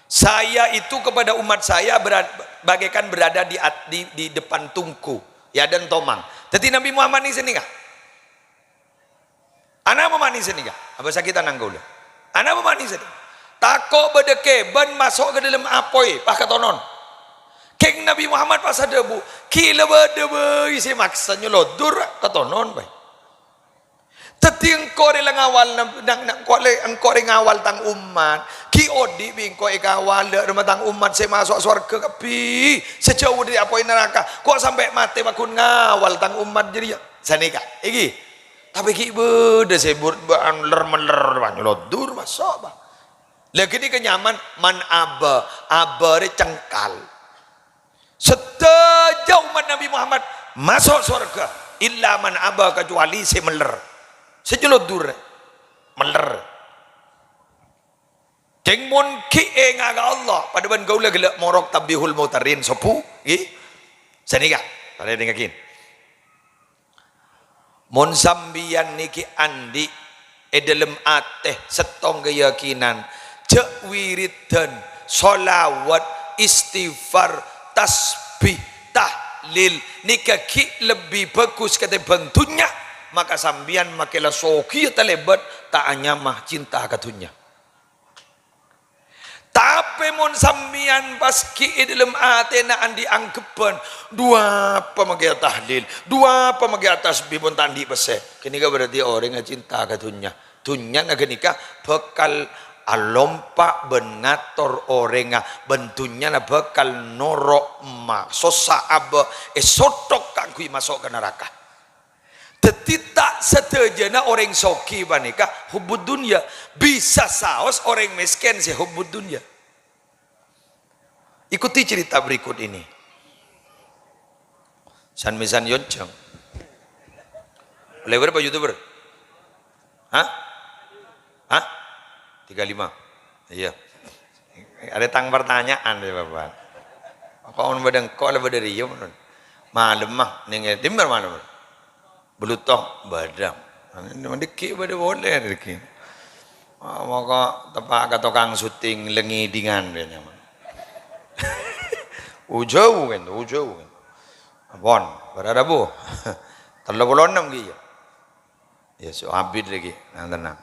Saya itu kepada umat saya berad-, bagaikan berada di at-, di, di depan tungku. Ya, dan tomang. Dâddhi Nabi Muhammad nèka sanèka. Anapa ma'nè sanèka? Abâ' sakè'an nang kaulâ. Anapa ma'nè sanèka? Tako' bâdâ kèbân maso' ka dâlem apoy, pas katonon. Kèng Nabbhi Muhammad pas adhâbu, "Ghi' la bâdâ bhâi sè maksa nyolodhur, katonon bhâi." Dhâddhi engko' rè la ngawal na-, na-, na-, engko' rè, engko' rè ngawal tang ommat. Ghi' odi' bi' engko' èkawal dâ' remma tang ommat sè maso' sowarghâ kabbhi, sè jhâu dâri apoy naraka. Ko' sampè' matè pagghun ngawal tang ommat jârèya. Sanèka, èngghi. Tapè ghi' bâdâ sè bur-, bâ-, ler-meller, bâ, nyolodhur, maso', bâ. Lagi nèka nyaman, man aba, aba rè cengkal. Sadhâjâ ommat Nabbhi Muhammad maso' sowarghâ, illa man aba, kacuali sè meller. Sè nyolodhur, meller. Cèng mon ghi' enga' ka Allah, padâ bân kaulâ ghellâ' morok Tanbihul Mughtarrin sobbhu, ghi? Sanèka, tarè dingngaghi. Mon sampèyan nèkè andi' è dâlem atè sèttong kayakinan, jhâ' wiridan, sholawat, istighfar, tasbih, tahlil, nèka ghi' lebbi bhâghus katèmbhâng dhunnya, maka sampèyan makè la soghiyâ talèbât ta' anyama cinta ka dhunnya. Tapè mon sampèyan pas ghi' è dâlem atèna andi' angghebbhân, "Dhu apa makè atahlil, dhu apa makè atasbih mon ta' andi' pèssè?" Ghânèka berarti orèngnga cinta ka dhunnya. Dhunnyana ghânèka bhâkal alompa' bân ngator orèngnga, bân dhunnyana bhâkal noro' ma-, sossa abâ' èsothok kaangghuy maso' ka naraka. Dhâddhi, ta' sadhâjâna orèng soghi panèka hubbud dunya, bisa saos orèng mèskèn sè hubbud dunya. Ikuti cerita berikut ini. San-mèsan yonjhâng. Lèbâr apa YouTuber? Hah? Hah? Tiga lima. Iyâ. Arèya tang pertanyaan ya, Bapak. Kok mon bâdâ engko' la bâdâ rèya, mon. Malem, ah, nèng è, dimma malem? Bluto, bâdâ. Mendiki bâdâ polè, mendiki. Ah, maka teppa' ka tokang syuting, lèngèdingan, rè, nyaman. Ujâu, kan, ujâu, kan. Pon, bârâ rabu. Tello polo ennem, ghi, ya. Ya, so abit lagi, nang tenang.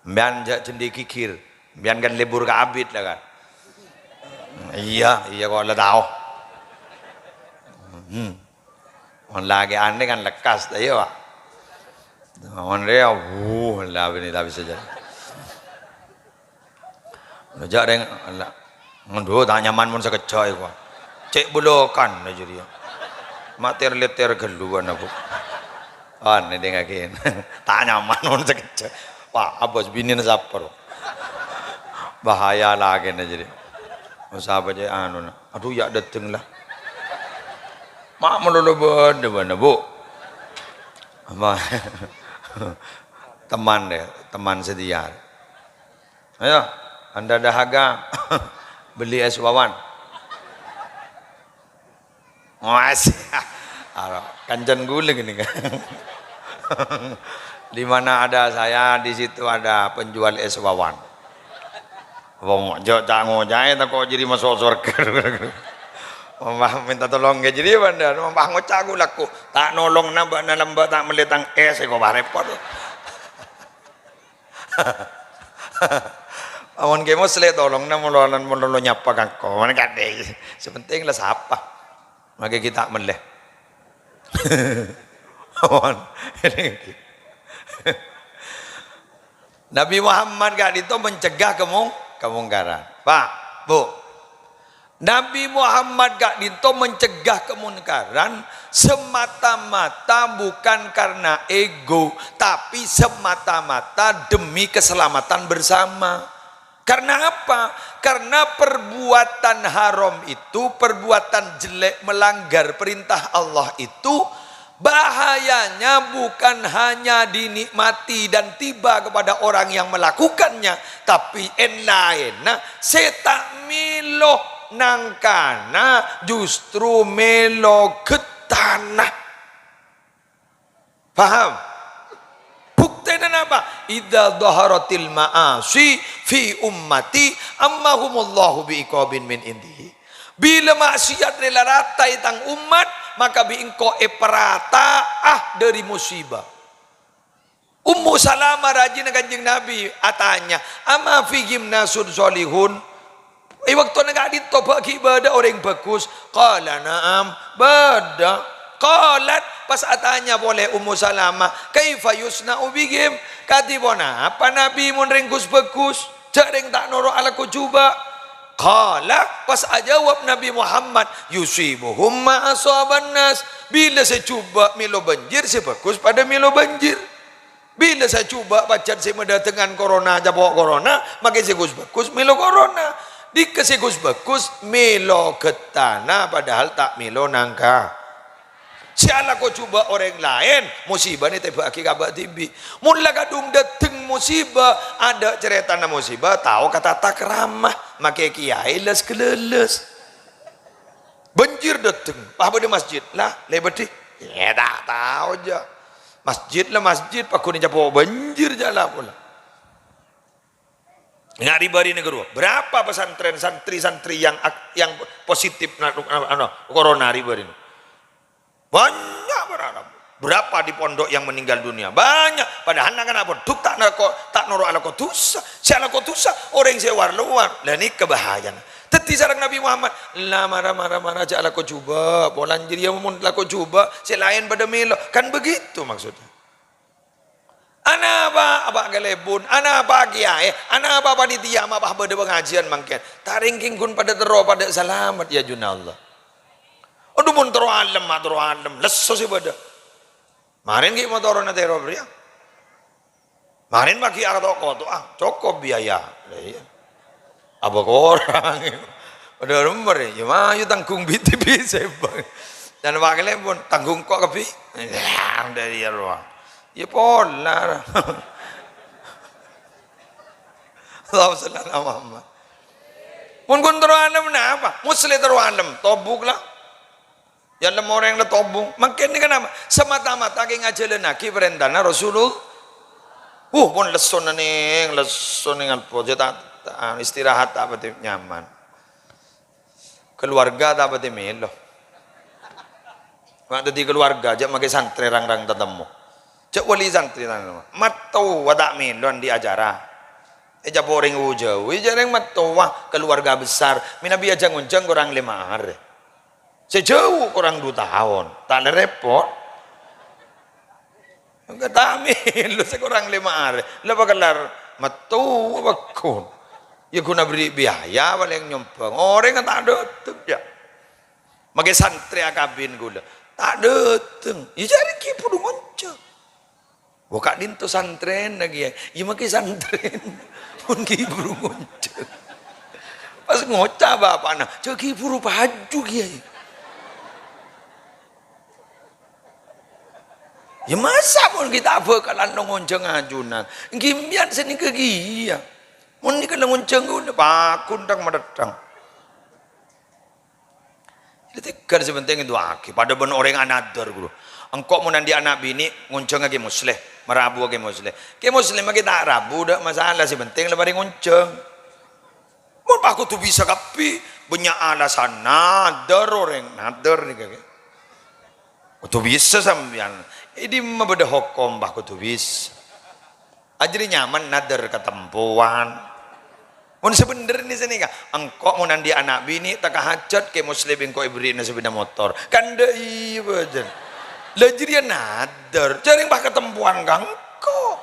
Mbiyan jhâ' jendhi ghighir. Mbiyan kan lebur ka abit la kan. Iyâ, iyâ kok la tao. Hmm. Mon lagi anè kan lekkas ta' iyâ, Pak. Mon rèya, wuh, la bini ta' bisa jâ'. Lo jhâ' rèng, la, ngendhu ta' nyaman mon sakejjhâ' èko. Cè' bolokan jârèya. Ma' ter-lèter ghâllu bân aku. Anè dingngaghi. Ta' nyaman mon sakejjhâ'. Wah, abâs binèna sapor. Bahaya lakèna jârèya. Mon sapa cè' anona. Adhu, yâ' dâteng la. Ma' malolo bâdâ bâ'na, Bu. Apa? Teman deh, teman setia. Ayo, Anda dahaga beli es wawan. Mas, aro, kancen ghulâ gini kan. Di mana ada saya, di situ ada penjual es wawan. Wong jhâ' ca-ngocaè tako' jârèya maso' sowarghâ. Mènta tolong ka jârèya bâ'na, ngoca' ghulâ ko'. Ta' nolongna bâ'na lambâ' ta' mellè tang es, èko bâ' repot. Amun Kè Musleh tolongna molo, molo nyapa ka engko'. Mènè kadhi. Sè penting la sapa. Makè ghi' ta' mellè. Amun. Nabi Muhammad ka'dinto mencegah kemung-, kemungkaran. Pak, Bu. Nabi Muhammad ka'dinto mencegah kemungkaran semata-mata bukan karena ego, tapi semata-mata demi keselamatan bersama. Karena apa? Karena perbuatan haram itu, perbuatan jelek, melanggar perintah Allah itu, bahayanya bukan hanya dinikmati dan tiba kepada orang yang melakukannya, tapi èn-laènna sè ta' mèlo nangkana justru mèlo ghettana. Paham? Buktèna napa? "Idza dhaharatil ma'asi fi ummati ammahumullahu bi iqabin min indihi." Bilâ maksiat rè la rata è tang ommat, maka bi' engko' èparata'a dâri musibah. Ummu Salamah rajina Kanjeng Nabi atanya, "Ama fihim nasun sholihun?" È bâktona ka'dinto bâ' ghi' bâdâ orèng bhâghus? Qala, "Na'am, bâdâ." Qalat, pas atanya polè Ummu Salamah, "Kaifa yusna'u bihim?" Kadhi ponapa Nabi mon rèng ghus-bhâghus? Jhâ' rèng ta' noro' alako jhubâ'. Qala, pas ajâwâb Nabi Muhammad, "Yusibuhum ma asaban nas." Bilâ sè jhubâ' mèlo bânjir, sè bhâghus padâ mèlo bânjir. Bilâ sè jhubâ' pajhât sè madâtengngan korona, capo' korona, makè sè ghus-bhâghus mèlo korona. Dhika sè ghus-bhâghus mèlo ghettana, padahal ta' mèlo nangka. Sè alako jhubâ' orèng laèn, musibana ètèbâ'aghi ka bâ' dhibi'. Mon la kadhung dâteng musibah, adâ' carètana musibah, tao ka tata krama, makè kèyaè lès-ghâlâlès. Bânjir dâteng, pas bâdâ masjid. Lah, lèbât dhi? Yâ, ta' tao jâ. Masjid la masjid, paghun ècapo' bânjir jâ la pola. Nga' ri-bârinè ghâruwa, berapa pesantren santri-santri yang ak-, yang positif na-, na-, ano, corona ri-bârinè? Banyak, para Arab. Berapa di pondok yang meninggal dunia? Banyak. Padahal na'-kana' pondok ta' nako-, ta' noro' alako dusa. Sè alako dusa, orèng sè war-lowar. Lah, nèka bahayana. Dhâddhi sareng Nabi Muhammad, "La mara, mara, mara, jhâ' alako jhubâ'. Polana jârèya mon alako jhubâ', sè laèn padâ mèlo." Kan begitu maksudnya. Anapa, apa kalèbun? Anapa kèyaè? Anapa panitia? Mapa bâdâ pangajiân mangkèn? Ta' rèng kèng ghun padâ terro, padâ salamet, yâ juna Allah. Adhu, mon terro alem, ma' terro alem. Lesso sè bâdâ. Marèn ghi' motorra tèro bâriyâ. Marèn paghi' ato'-koto'a, cokop biaya. Lah iyâ. Apa korang? Padâ remmer, yâ, mayu tanggung bit-, bit-, sèbâng. Dan wakilnya pun tanggung kok kabbhi. Yâ, dâri yâ rowa. Yâ, pola. Allahumma shalli ala Muhammad. Pun kun terro alem napa? Muslim terro alem, tobuk lah. Yâ, lem orèng la tobung. Mangkèn nèka napa? Semata-mata kè ngajhâlânnaghi parèntana Rasulullah. Wuh, pon lesso nèng, lesso nèng alpo. Jâ ta', ta', istirahat ta' patè nyaman. Keluarga ta' patè mèlo. Ma' dhâddhi keluarga, jâ' makè santrè rang-rang tatemmo. Jâ' wali santrè rang-rang. Mattowa ta' mèlo andi' acara. Ècapo' orèng jhâu, jâ' orèng mattowa, keluarga besar. Mènabi ajhâng-onjhâng korang lèma arè. Sè jhâu korang du taon, ta' la rèpot. Enggak, ta' mèlo sè korang lèma arè. La pakellar mattowa pagghun. Yâ ghuna bherri' biaya palèng nyombhâng. Orèng ta' dâteng, yâ. Makè santrè akabin ghulâ. Ta' dâteng. Yâ jârèya ghi' buru ngonjhâng. Wah, ka'dinto santrèna, Kèyaè. Iyâ, makè santrèna. Mon ghi' buru ngonjhâng. Pas ngoca' bapa'na, "Jâ' ghi' buru paju, Kèyaè." Yâ, masa' mon ghi' ta' bhâkalan ngonjhâng ajunan? Ghi' empèyan sè nèka kèya. Mon nèka la ngonjhâng ghulâ, pakun thang-mathèthang. Jadi, ghâr sè pentèng èdu'aaghi. Padâ bân orèng anadhâr, ghuru. Engko' mon andi' ana' binè', ngonjhângnga Kè Musleh, marabuwâ Kè Musleh. Kè Musleh makè ta' rabu, ta' masalah, sè pentèng la marè ngonjhâng. Mon pas kodhu bisa kabbhi, bânnya' alasanna, nadhâr orèng, nadhâr nèka, Kè. Kodhu bisa sampèyan. È dimma bâdâ hokom, pas kodhu bisa. Ajâriyâ nyaman nadhâr katempowan. Mon sabhendherrâ nè sanèka, engko' mon andi' ana' binè' teka hajat, Kè Musleh engko' èberri'na sapèda motor. Kan dâ' iyâ, bâjâr. La jâriyâ nadhâr, jârèng pas katempowan ka engko'.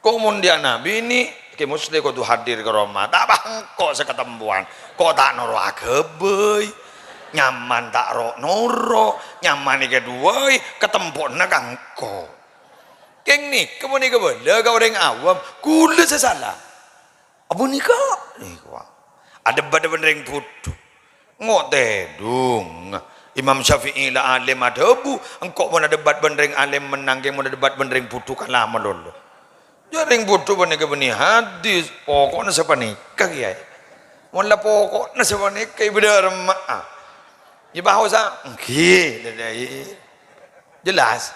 Ko' mon andi' ana' binè', Kè Musleh kodhu hadir ka roma. Ta' pas engko' sè katempowan. Ko' ta' noro' aghâbây. Nyaman ta' ro'-noro'. Nyaman èkaduwâi, katempona ka engko'. Kèng nèka, panèka bâlâ ka orèng awam, ghulâ sè sala. Apa nèka? Nèka, wa. Adhebât bân rèng bhudhu. Ngo' tèdhung. Imam Syafi'i la alim adhâbu, engko' mon adhebât bân rèng alim mennang, kèng mon adhebât bân rèng bhudhu kala malolo. Jâ' rèng bhudhu panèka bânnè hadis, poko'na sapanèka, Kèyaè. Mon la poko'na sapanèka, ibâdâ remma'a. Yâ, bâhosa, èngghi, dâddhi. Jelas?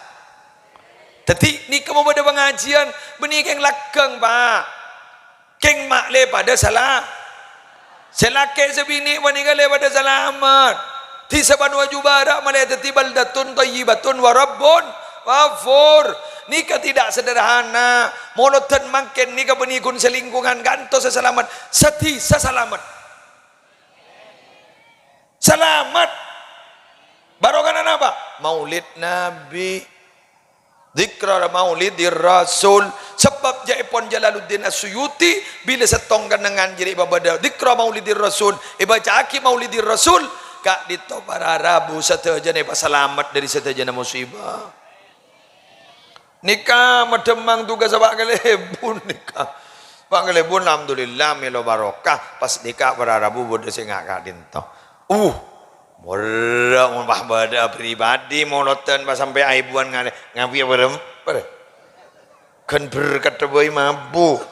Dhâddhi, nèka mon bâdâ pangajiyân, bânnè kèng lagghâng, Pa'. Kèng ma'lè padâ sala-, sè lakè' sè binè' panèka lè padâ salamet. Dhisa Banu Aju Bara' malè dhâddhi baldatun thayyibatun wa rabbun ghafur. Nèka tidak sederhana. Molodhân mangkèn nèka bânnè ghun salèngkongan kantos sè salamet. Sedhi sè salamet. Salamet. Barokana napa? Maulid Nabi. Dzikra Maulidir Rasul. Sabâb jâèpon Jalaluddin As-Suyuti, bilâ sèttong kennengngan jârèya èpabâdâ dzikra Maulidir Rasul, èbâca'aghi Maulidir Rasul, ka'dinto para rabu sadhâjâna èpasalamet dâri sadhâjâna musibah. Nèka maddhemmang tugassa Pa' Kalèbun nèka. Pa' Kalèbun, alhamdulillah, mèlo barokah. Pas nèka para rabu bâdâ sè nga' ka'dinto. Uh, morra mon pas bâdâ pribadi molodhân pas sampè' aèbuwân ngalè. Ngapi ya, Bârem? Bârem. Kan berkat bhâi mabu.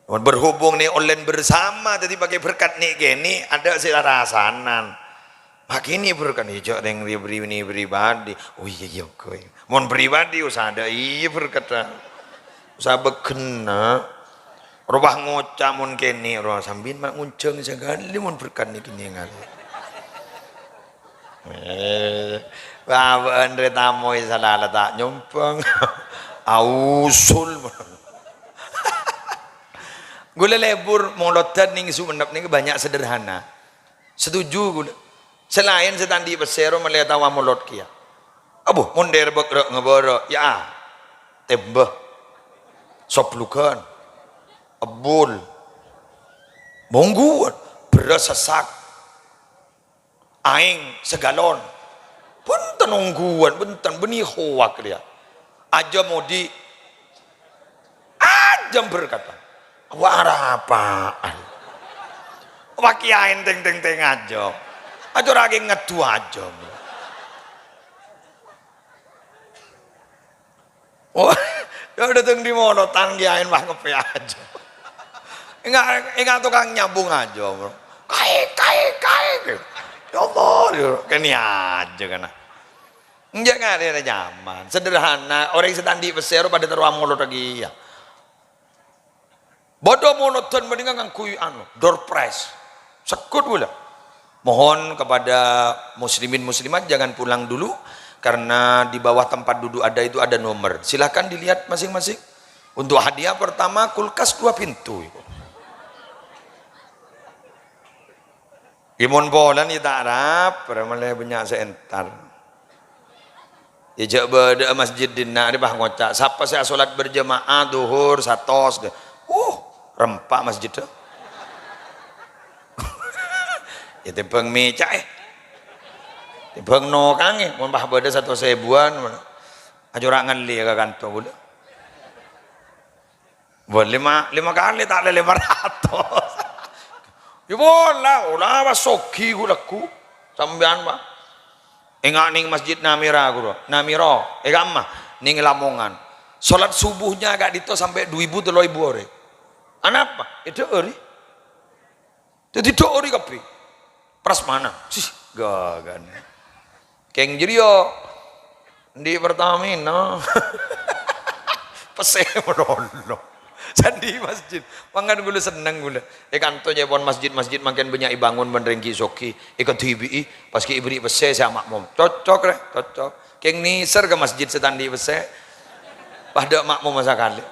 Mon berhubung nè' ollèn bersama, dhâddhi pakè berkat nè' kènè', adâ' sè rasanan. Makènè berkat nè' jâ' rèng ri-, ri-, nè' pribadi. Oh iyâ, iyâ, oke. Mon pribadi, usaha adâ' iyâ berkat. Usaha bâghenna. Rowa ngoca' mon kènè', rowa sambiyan ma' ngonjhâng sakalè mon berkat nè' kènè' ngalè. Eh, bâbâ'ân rè tamoy salala ta' nyombhâng. Ausul. Ghulâ lebur molodhân nèng Sumenep nèka bânnya' sederhana. Setuju ghulâ. Sè laèn sè ta' andi' pèssè ro mellè tao amolod kèya. Abbhu, mon dâri bâk-, râ-, ngabârâ, yâ, tèmbhâ. Soblugân. Ebbul. Mongghuwân. Bherrâs sassak. Aèng sagalon. Bhunten ongghuwân, bhunten, bânnè hoak rèya. Ajâm odi'. Ajâm berkatan. Wa arapaan. Wa kèyaè teng-teng-teng ajâm. Ajâ ora kè ngaddu ajâm. Oh, yâ dâteng dâri molodhân kèyaè pas ngepè ajâm. Enggak, enggak tukang nyambung ajâm, bro. Kaè, kaè, kaè. Ya Allah, ya, kènè' ajâ kana. Enjâ' ngarè rè nyaman, sederhana, orèng sè ta' andi' pèssè ro padâ terro amolod kèya. Bâdâ molodhân mendingan ngangghuy anu, door prize. Segghut ghulâ. Mohon kepada muslimin muslimat jangan pulang dulu, karena di bawah tempat duduk ada itu ada nomor. Silahkan dilihat masing-masing. Untuk hadiah pertama kulkas dua pintu. Ghi mon polana yâ ta' arapa, ma'lè bânnya' sè entar. Yâ jâ' bâdâ'â masjid dinna' rè pas ngoca', "Sapa sè asolat berjamaah dhuhur satos?" Uh, rempa' masjiddhâ. Yâ tèmbhâng mèca'è. Tèmbhâng nokangè, mon pas bâdâ satos èbuwân, ajâ ora ngallè ka kanto ghulâ. Wah, lèma, lèma kalè ta' lè lèma ratos. Yâ pola, ola pas soghi ghulâ ghu. Sampèyan, Pak. Enga' nèng Masjid Namira ghuru. Namira, è kamma, nèng Lamongan. Salat subuhnya ka'dinto sampè' du èbu tello èbu orèng. Anapa? Èdhâ'ârè. Dhâddhi dhu' orèng kabbhi. Prasmanan. Sih, ghâghâna. Kèng jârèya andi' Pertamina. Pèssè malolo. Sè andi' masjid. Mangkana ghulâ senneng ghulâ. È kanto jâèpon masjid-masjid mangkèn bânnya' èbângon bân rèng ghi' soghi. Èkadhibi'i. Pas ghi' èberri' pèssè sè ama'mom. Cocok, rè. Cocok. Kèng nèser ka masjid sè ta' andi' pèssè. Padâ ma'mom sakalè.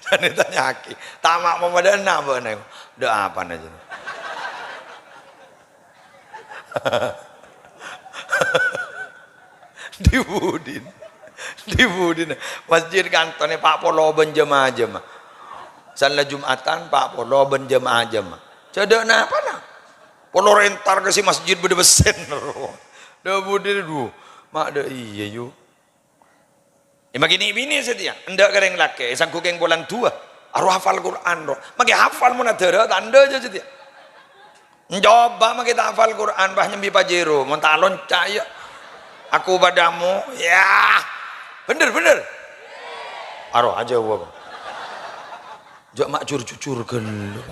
Sè ètanya'aghi, "Tama' pamadâ'ânna bâ'na?" "Dâ' apana, jâ'?" Dhi-budhina. Dhi-budhina. Masjid kantonè pa' polo bân jemaah-jemaah. Sala Jum'atan pa' polo bân jemaah-jemaah. Jâ' dâ' napana? Polo rè entar ka sè masjid bâdâ pèssèna ro. Dhi-budhina, dhu. Ma' dâ' iyâ, yu. È, maghi nè'-binè' satèya, endâ' ka rèng lakè', sangghu kèng polana duwâ'. Aro hafal Qur'an, ro. Maghi hafal mon adhârâ, ta' endâ' jâ satèya. Coba maghi ta' hafal Qur'an, pas nyambi Pajero, mon ta' lonca', iyâ. Aku padamu, ya. Bhender, bhender. Aro ajâ, wa. Jâ' ma' jur-jujur ghâllu.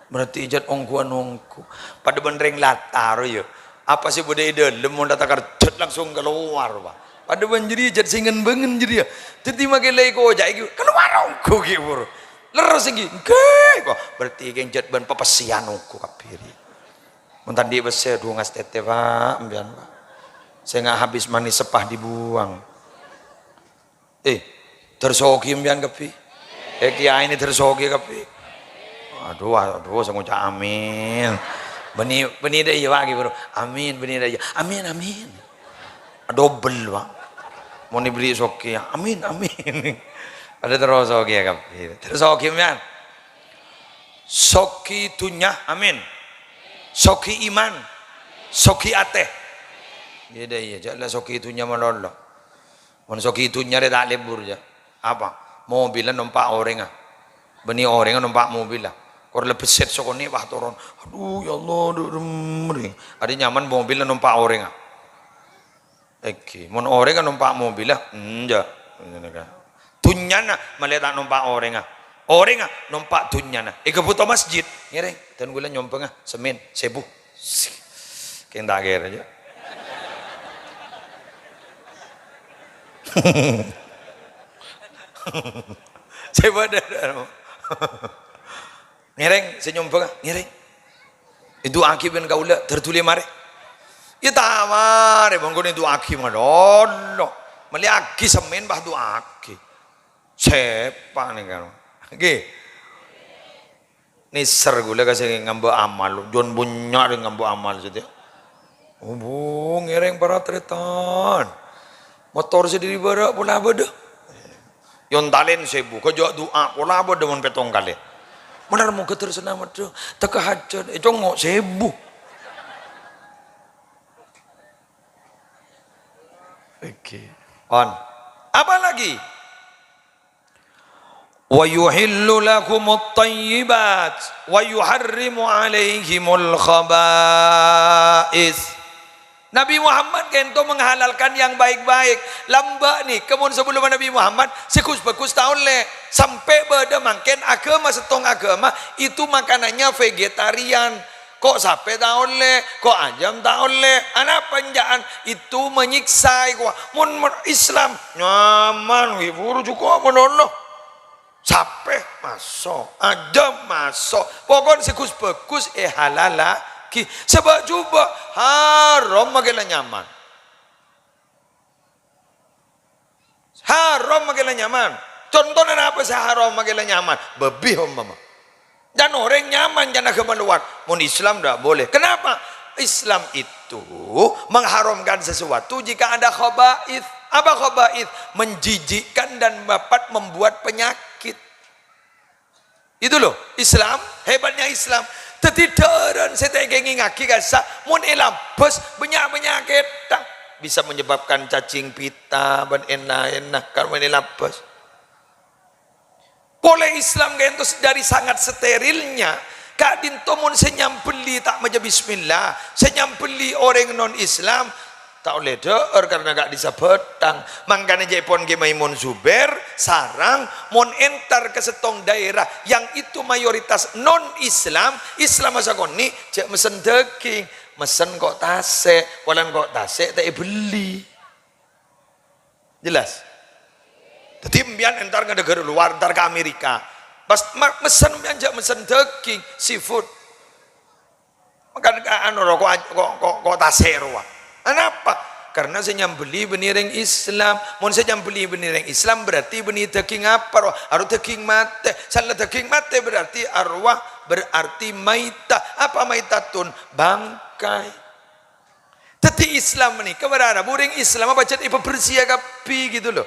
Berarti jât ongghuwân ongghu. Padâ bân rèng latar, yâ. Apa sè bâdâ è dâlem mon ta' takerjhât langsung kalowar, Pak. Padâ bân jârèya jât sè ngen-bângen jârèya. Dhâddhi makè la èkoca'è ghi', kalowar ongghu ghi' buru. Lerres ghi', ngghi, kok. Berarti kèng jât bân pèpèssèyan ongghu kabbhi rèya. Mon ta' andi' pèssè, dhu ngastètè, Pak, sampèyan, Pak. Sè nga' habis manis sepah dibuang. Eh, dâr soghi sampèyan kabbhi. Eh, kiyaè nè dâr soghi kabbhi. Adhu, adhu, sè ngoca' amin. Bânnè, bânnè dâ' iyâ, Pak, ghi, bro. Amin, bânnè dâ' iyâ. Amin, amin. Dobel, Pak. Mon èberri' soghi, amin, amin. Padâ terro soghi kabbhi. Dâr soghi sampèyan. Soghi dhunnya, amin. Soghi iman. Soghi atè. Iyâ dâ' iyâ, jhâ' la soghi dhunnya malolo. Mon soghi dhunnya rè ta' lebur, jhâ'. Apa? Mobilla nompa' orèngnga. Bânnè orèngnga nompa' mobilla. Kor lebbi sèt sakonè', wah, toron. Adhu, ya Allah, adhu, remreng. Arèya nyaman mobilla nompa' orèngnga. Èngghi, mon orèngnga nompa' mobilla, enjâ'. Dhunnyana malè ta' nompa' orèngnga. Orèngnga nompa' dhunnyana. Èghâbhuto masjid, ngèrèng. Dân kaulâ nyombhângnga sèmèn sèbu. Kèng ta' kèra, jhâ'. Sè padâ. Ngèrèng, sè nyombhâng, ngèrèng. Èdu'aaghi bân kaulâ, dâr dhuli marè. Iyâ ta' marè, mangkana èdu'aaghi malolo. Mellèyaghi sèmèn, pas du'aaghi. Sèpa nèka. Ngghi. Nèser kaulâ ka sè ngambâ' amal, jhân bânnya' rèng ngambâ' amal satèya. Obu, ngèrèng para tarètan. Motor sè dâri bârâ' pola bâdâ. Yon talèn sèbu, kajâ' du'a pola bâdâ mon pèttong kalè. Bhender moghâ terro salamet, teka hajat, ècongngo' sèbu. Oke. On. Apalagi? "Wa yuhillu lahumut thayyibat wa yuharrimu alaihimul khaba'is." Nabi Muhammad ka'dinto menghalalkan yang baik-baik. Lambâ' nèka mon sabellunna Nabi Muhammad, sè ghus-bhâghus ta' ollè. Sampè' bâdâ mangkèn aghâma sèttong aghâma itu makanannya vegetarian. Ko' sapè ta' ollè, ko' ajâm ta' ollè. Anapa enjâ'ân? Itu menyiksa, èkowa. Mon, mon Islam, nyaman, ghi, buru jhuko' malolo. Sapè maso', ajâm maso'. Pokokna sè ghus-bhâghus èhalalaghi. Sè bâ'-jhubâ' haram makè la nyaman. Haram makè la nyaman. Contona napa sè haram makè la nyaman? Bâbi, ompama. Can orèng nyaman, can aghâma lowar. Mon Islam ndak boleh. Kenapa? Islam itu mengharamkan sesuatu jika ada khaba'ith. Apa khaba'ith? Menjijikkan dan dapat membuat penyakit. Itu loh, Islam, hebatnya Islam. Dhâddhi dhârân sè ta' èkèngèngaghi kassa', mon èlabâs, bânnya' panyakèdhâ. Bisa menyebabkan cacing pita, bân èn-laènna, kan mon èlabâs. Polè Islam ka'dinto dari sangat sterilnya, ka'dinto mon sè nyambelli ta' maca bismillah, sè nyambelli orèng non-Islam, ta' ollè dhâ'âr karna ka'dissa' bhâthang. Mangkana ca'èpon Kè Maimun Zubair sareng, mon entar ka sèttong daerah yang itu mayoritas non-Islam, Islamma sakonè', jhâ' messen dâging, messen ko' tasè', polana ko' tasè' ta' èbelli. Jelas? Dhâddhi, empèyan entar ka naghârâ lowar, entar ka Amerika. Pas ma-, messen, empèyan jhâ' messen dâging, seafood. Makan ka-, anu, ro, ko-, ko-, ko-, ko' tasè' rowa. Anapa? Karna sè nyambelli bânnè rèng Islam. Mon sè nyambelli bânnè rèng Islam, berarti bânnè dâging apa rowa? Arowa dâging matè. Sala dâging matè berarti arowa, berarti maitah. Apa maitatun? Bangkai. Dhâddhi Islam panèka para rabu rèng Islam pajhât èpabersèa kabbhi gitu loh.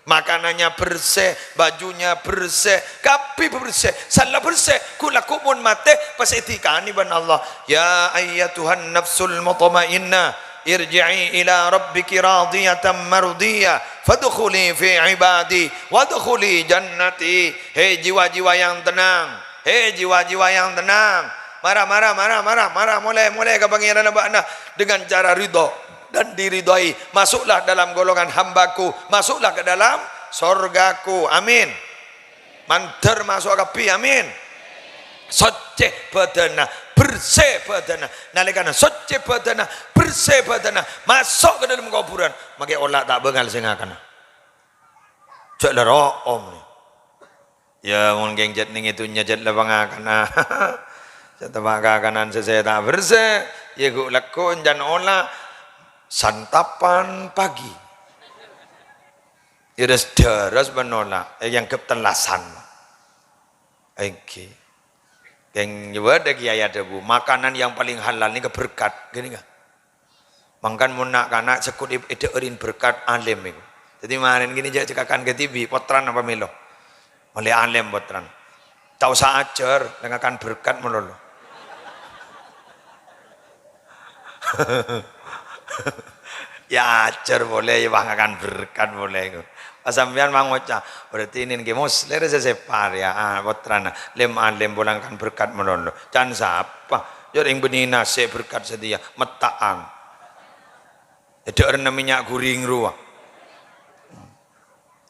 Makanannya bersè, bajunya bersè, kabbhi bersè, sala bersè, ghu'-lagghu' mon matè pas èdhikanè bân Allah. "Ya ayyatuhan nafsul mutmainnah, irji'i ila rabbiki radiyatan mardiyah, fadkhuli fi ibadi, wadkhuli jannati." Hei jiwa-jiwa yang tenang, He jiwa-jiwa yang tenang, mara, mara, mara, mara, mara, molè, molè ka Pangèranna bâ'na dengan cara ridho dan diridhoi. Masuklah dalam golongan hamba-Ku, masuklah ke dalam sorga-Ku. Amin. Mandhâr maso' kabbhi, amin. Soccè bhâdhânna, bersè bhâdhânna. Nalèkana soccè bhâdhânna, bersè bhâdhânna, maso' ka dâlem kobhurân, makè ola' ta' bângal sè ngakana. Jhâ' la ro'om. Yâ, mon kèng jhât nèng è dhunnya jhât la pangakana. Jhât teppa' kakanan sè sè ta' bersè, yâ ghu'-lagghu' èncan ola'. Santapan pagi. Ires-deres menola, eh, èangghep tellasan. Èngghi. Kèng nyèbâdhâ kiyaè adhâbu, makanan yang paling halal nèka berkat, gini kan. Mangkana mon na'-kana' sèkut è-, èdhâ'ârin berkat alim iku. Dhâddhi marèn gini jhâ' cekakan kadhibi', pottrana apa mèlo. Molaè alim pottrana. Ta' osa ajhâr, la ngakan berkat malolo. Ya ajhâr polè, ya wah ngakan berkat polè iku. Pas sampèyan wah ngoca', "Berarti ini ngghi Muslim sè sèpar ya, ah, pottrana. Lem alim polè ngakan berkat malolo." Can sapa? Ya rèng bânnè nasè' berkat satèya, metta'an. Èdhâ'ârna mènnya' ghuring rowa.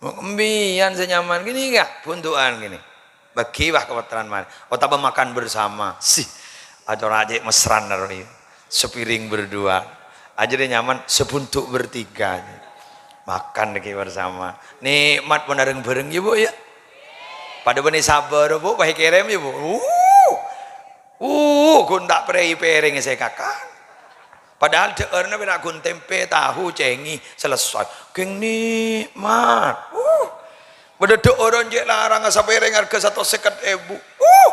Mbiyan sè nyaman gini, enggak? Buntu'an gini. Bagi wah ka pottrana marèn. Otabâ makan bersama. Sih, acora' cè' mesrana rowa. Sepiring berdua. Ajârâ nyaman, sebuntuk bertiga. Makan lagi bersama. Nikmat mon areng-bhâreng ya, Bu, ya. Padâ bânnè sabâ, Bu, pas èkèrèm ya, Bu. Uh. Uh, ghun ta' prèi pèrèng sè èkakan. Padahal dhâ'ârna pèra' ghun tèmpè, tahu, cèngè, selesai. Kèng nikmat. Uh. Padâ dhâ'ârân cè' larang sapèrèng arghâ satos sèket èbu. Uh.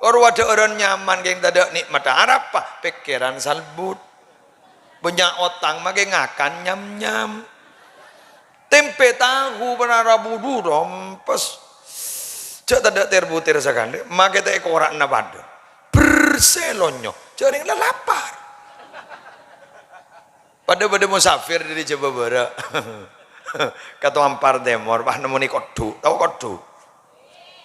Rowa dhâ'ârân nyaman kèng tadâ' nikmat. Arapa? Pèkkèran salbut. Bânnya' otang makè ngakan nyam-nyam. Tèmpè tahu para rabu du rompes. Jhâ' tadâ' ter-buter sakalè, makè ta' èkora'na padâ. Bersè lonyo, jhâ' rèng la lapar. Padâ-padâ musafir dâri Jhâbâ Bârâ'. Ka Toampar Tèmor, pas nemmonè kodhu'. Tao kodhu'?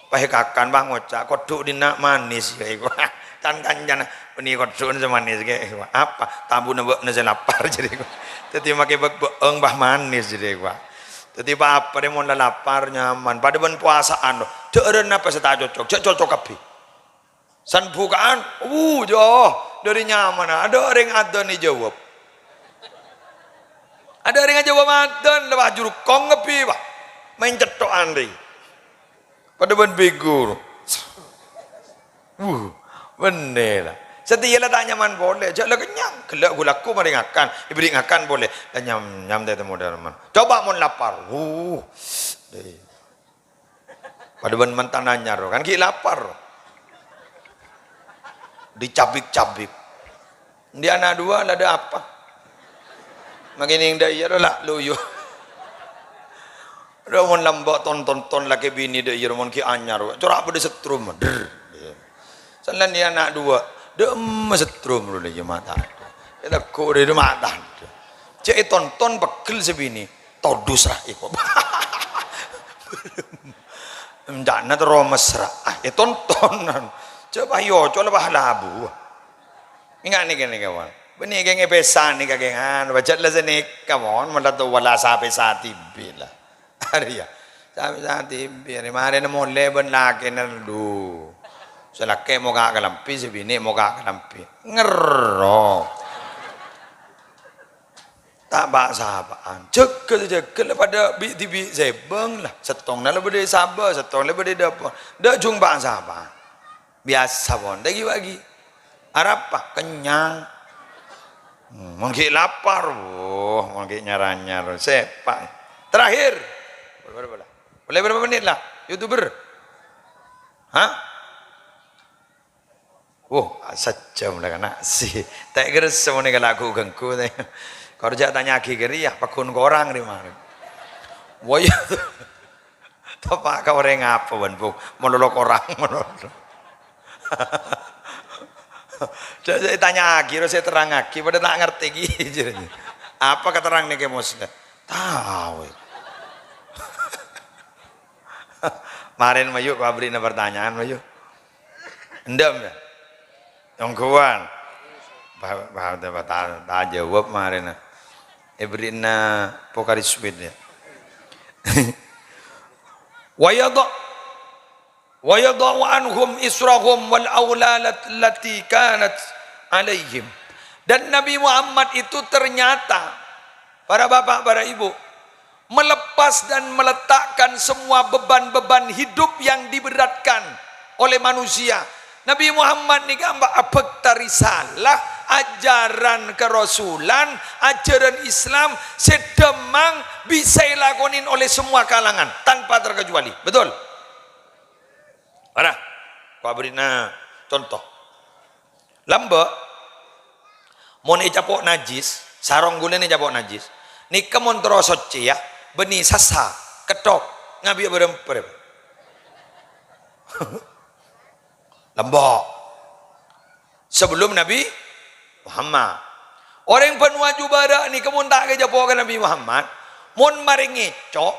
Pas èkakan, pas ngoca', "Kodhu' dinna' manis," jârèya. Can-kancana, "Bânnè kodhu' sè manis, ghi." "Apa?" "Tabuna bâ'na sè lapar," jârèya. Dhâddhi makè bâk-bâ'âng, pas manis, jârèya. Dhâddhi pa-apa rè mon la lapar, nyaman. Padâ bân powasaan, lho. Dhâ'ârân apa sè ta' cocok? Jhâ' cocok kabbhi. San buka'an, wuh, jhâ', dâri nyamana. Adâ' orèng adzân èjâwâb. Adâ' orèng ajâwâb adzân, la pas jurukong kabbhi, pas. Maèn cètto'an, rè. Padâ bân bhigu. Wuh, bhender la. Satèya la ta' nyaman polè, jhâ' la kennyang. Ghellâ' ghu-lagghu marè ngakan, èberri' ngakan polè. La nyam-nyam ta' ètemmo dâlem. Coba mon lapar. Wuh. Padâ bân mantan anyar, kan ghi' lapar. Dicabik-cabik. Di ana' duwâ' la dâ' apa? Makè nèng dâ' iyâ la loyo. Dâ' mon lambâ' ton-tonton lakè binè dâ' iyâ mon ghi' anyar, cora' padâ setrum. Drr. Sanèyan ana' duwâ', dâ' emma setrum ro lè mata. Ètegghu' rè mata. Jhâ' ètonton pegghel sè binè. Todus ra iko. Enca'na terro mesra. Ah, ètontonan. Jhâ' pas èocol pas labu. Enga' nèka, nèka, mon. Bânnè kèng èpèsanè kakèngan. Pajhât la sanèka, mon. Mon la towa la sapèsa dhibi' la. Arèya. Sapèsa dhibi'. Arè marèna molè bân lakèna lu. Sè lakè' moka' kalambhi, sè binè' moka' kalambhi. Ngerro. Ta' pa'-sapa'an. Jhâghâl-jhâghâl padâ bi'-dhibi' sèbâng la. Sèttongnga la bâdâ è sabâ, sèttongnga la bâdâ è dâpor. Dâ' jhung pa'-sapa'an. Biyasa pon. Dâggi' bâgi. Arapa? Kennyang. Hmm, mon ghi' lapar. Wuh, mon ghi' nyar-anyar. Sèpa'. Terakhir. Boleh, boleh, boleh. Boleh berapa menit la? YouTuber? Hah? Wuh, sajjhâm la kana'. Si, ta' kersa mon nèka lagu ghengghu, ta'. Kor jhâ' tanya'aghi ka rèya, pagghun korang rè marè. Wah, iyâ. Topa' ka orèng apa, bân, Bu? Malolo korang, malolo. Jhâ', jhâ' tanya'aghi, terros sè terrangaghi, padâ ta' ngartè ghi, jârèya. Apa katerrang nèka, Mus? Tao. Marèn, mayu, ko' abherri'na partanyaan, mayu. Endem, ya? Ongghuwân. Ba-, ba-, ba-, ta-, ta' jâwâb marèna. Èberri'na Pocari Sweat, ya. "Wa yadha-, wa yadha'u anhum israhum wal aghlala allati kanat 'alaihim." Dan Nabi Muhammad itu ternyata, para bapak, para ibu, melepas dan meletakkan semua beban-beban hidup yang diberatkan oleh manusia. Nabi Muhammad nèka amba' abhâkta risalah, Ajaran kerasulan, ajaran Islam sè dhâmmang bisa èlakonè oleh semua kalangan tanpa terkecuali. Betul? Para, ko' abherri'na conto. Lambâ', mon ècapo' najjhis, sarong ghulâ ècapo' najjhis, nèka mon terro soccè, yâ, bânnè sassa, ketthok, ngabi'â bârâmpa? Lambâ'. Sabellum Nabi Muhammad. Orèng bhânua jhubârâ' nèka mon ta' ècapo' ka Nabi Muhammad, mon marè ngèco',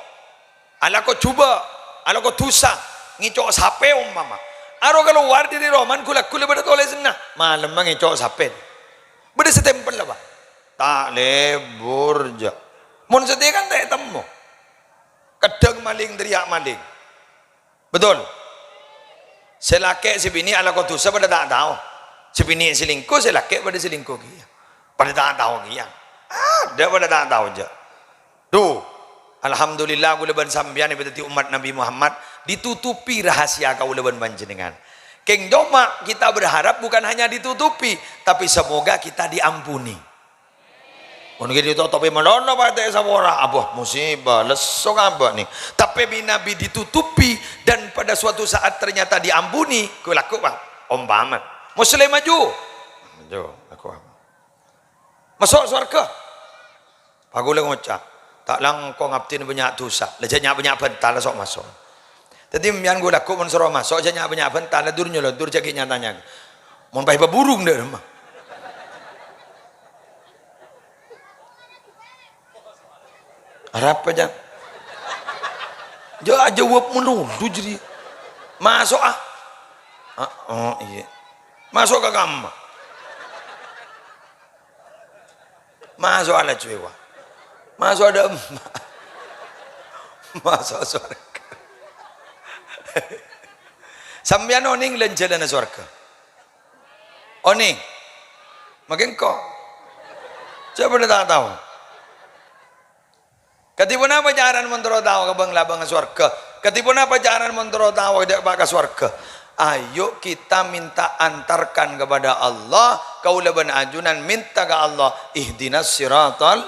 alako jhubâ', alako dhusa, ngèco' sapè ompama. Aro kalowar dâri romana ghu-lagghu la bâdâ tolèsanna, malemma ngèco' sapè. Bâdâ sè tempel apa? Ta' lebur, jâ. Mon satèya kan ta' ètemmo. Kadhâng malèng tèrèya' malèng. Betul? Sè lakè' sè binè' alako dhusa padâ ta' tao. Sè binè' selingkuh, sè lakè' padâ selingkuh kèya. Padâ ta' tao kèya. Adâ' padâ ta' tao jâ. Duh, alhamdulillah, ghulâ bân sampèyan èpadhâddhi ommat Nabi Muhammad, ditutupi rahasia kaulâ bân panjhennengngan. Kèng coma kita berharap bukan hanya ditutupi, tapi semoga kita diampuni. Mon ghi' ditotopè malolo patè' sapora, abâ, musibah, lesso kabâ' nè. Tapè bi-, Nabi ditutupi dan pada suatu saat ternyata diampuni, ghu-lagghu, Pak. Ompama. Muslim maju. Maju, aku apa? Maso' sowarghâ. Pak ghulâ ngoca', "Ta' langkong abdhina bânnya' dhusa." La jâ' nya'-bânnya' bhântal so' maso'. Dhâddhi, sampèyan ghu-lagghu mon soro maso', jâ' nya'-bânnya' bhântal, la dur nyoloddur, jâ' ghi' nya-tanya. Mon pas èpaburung dâ' remma. Arapa, Jang? Jâ-, ajâwâb malolo jârèya. Maso', ah. Ah, oh, iyâ. Maso' ka kamma. Maso' alajhu, wa. Maso' dâ' emma. Maso' sowarghâ. Sampèyan onèng lan-jhâlânna sowarghâ? Onèng? Makè engko'. Sapa sè ta' tao? Kadhi ponapa carana mon terro tao ka bâng-labângnga sowarghâ? Kadhi ponapa carana mon terro tao dâ' pa' ka sowarghâ? Ayo kita minta antarkan kepada Allah, kaulâ bân ajunan minta ka Allah, "Ihdinas siratal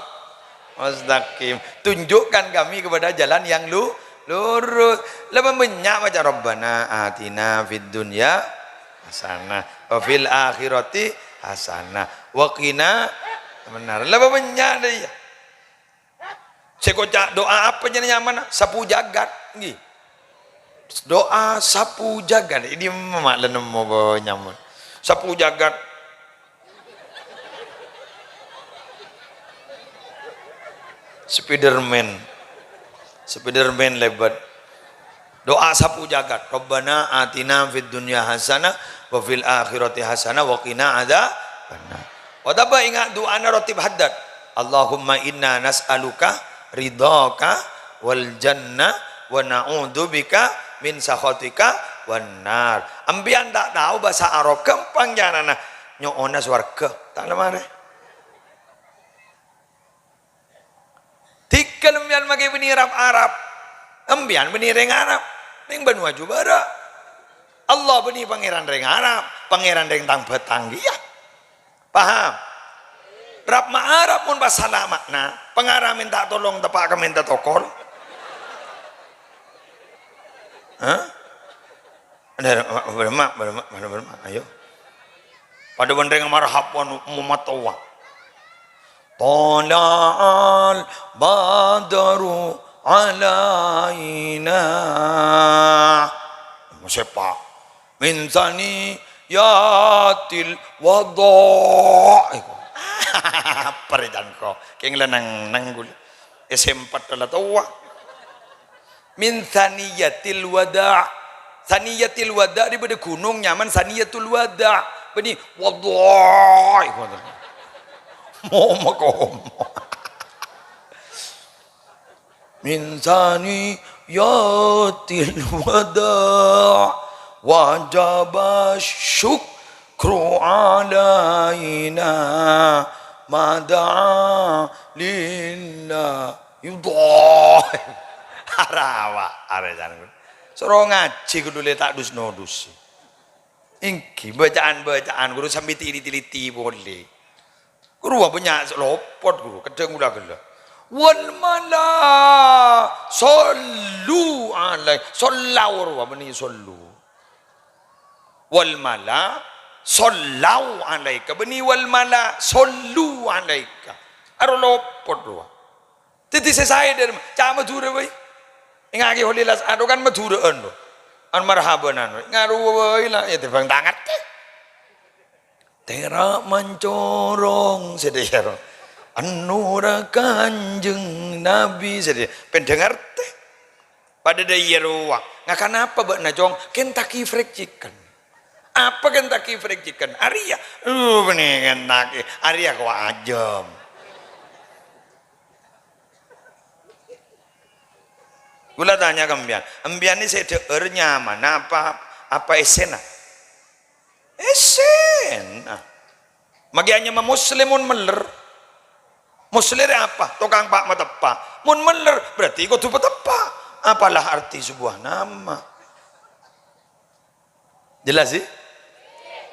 mustaqim." Tunjukkan kami kepada jalan yang lu-, lurus. La bânnya' maca, "Rabbana atina fid dunya hasanah, wa fil akhirati hasanah, wa qina adzabannar." La bânnya' dâ' iyâ. Sè koca' do'a apa jârèya nyamana? Sapu jagat, ngghi. Do'a sapu jagat. Ini ma' la nemmo bâ-, nyamana. Sapu jagat. Spiderman. Spiderman lèbât. Do'a sapu jagat. "Rabbana atina fid dunya hasanah wa fil akhirati hasanah wa qina adzabannar." Otabâ enga' du'ana Ratib Haddad. "Allahumma inna nas'aluka ridhaka wal jannah wa na'udzubika min sakhatika wan nar." Empèyan ta' tao bhâsa Arab, ghâmpang carana. Nyo'ona sowarghâ. Ta' la marè. Dhika empèyan makè bânnè rap Arab. Empèyan bânnè rèng Arab. Neng bânua jhubârâ'. Allah bânnè pangèran rèng Arab, pangèran rèng tang-bhâtang kèya. Paham? Rap ma' Arab mon pas sala ma'na, pangara mènta tolong teppa' ka mènta tokol. Hah? Bârâmma, bârâmma, bârâmma, bârâmma, ayo. Padâ bân rèng marhab anu, momat towa. "Thala'al badru alaina." Mosèpa. "Min saniyatil wada'." Iku. Apa rè jângko? Kèng la neng-neng ghulâ. Èsèmpet la towa. "Min saniyatil wada'." Saniyatil wada' rè bâdâ ghunong nyamana Saniyatul Wada'. Bânnè wada'. Mo-, makomo. "Min saniyatil wada' wajaba syukru alaina ma da'a lillah." Yudha. Arawa, arè jârèya. Soro ngajhi kodhu lè ta' dus-nodus. Èngghi, bâca'an-bâca'an, ghuru, sambi èteliti-teliti polè. Ghuru, bânnya' sè lopot, ghuru, kadhâng ghulâ ghellâ'. "Wal mala shallu alai-," shallau, ghuru, bânnè shallu. "Wal mala shallau alaika," bânnè "wal mala shallu alaika." Aro lopot, ghuru. Dhâddhi sè saè dhâri, ca' Madhurâ bhâi. Èngghâ' Kè Holilas anu kan Madhurâ'ân, ro. An marhaban anu. Ngarowâ bhâi la, ya, tèmbhâng ta' ngartè. Tèra' mancorong, sè dhâ' iyâ, ro. Anu ra Kanjeng Nabi, sè dhâ' iyâ. Pèndhâ ngartè. Padâ dhâ' iyâ rowa. "Ngakan apa bâ'na, Cong?" "Kentucky Fried Chicken." "Apa Kentucky Fried Chicken?" "Arèya." "Uh, bânnè Kentucky. Arèya kowa ajâm." Ghulâ tanya ka empèyan, empèyan nè sè dhâ'âr nyamana apa, apa essèna? Essèna. Maghi anyama Muslim mon mèller. Muslim rè apa? Tokang pa' mateppa'. Mon mèller, berarti kodhu pateppa'. Apalah arti sebuah nama? Jelas, sih?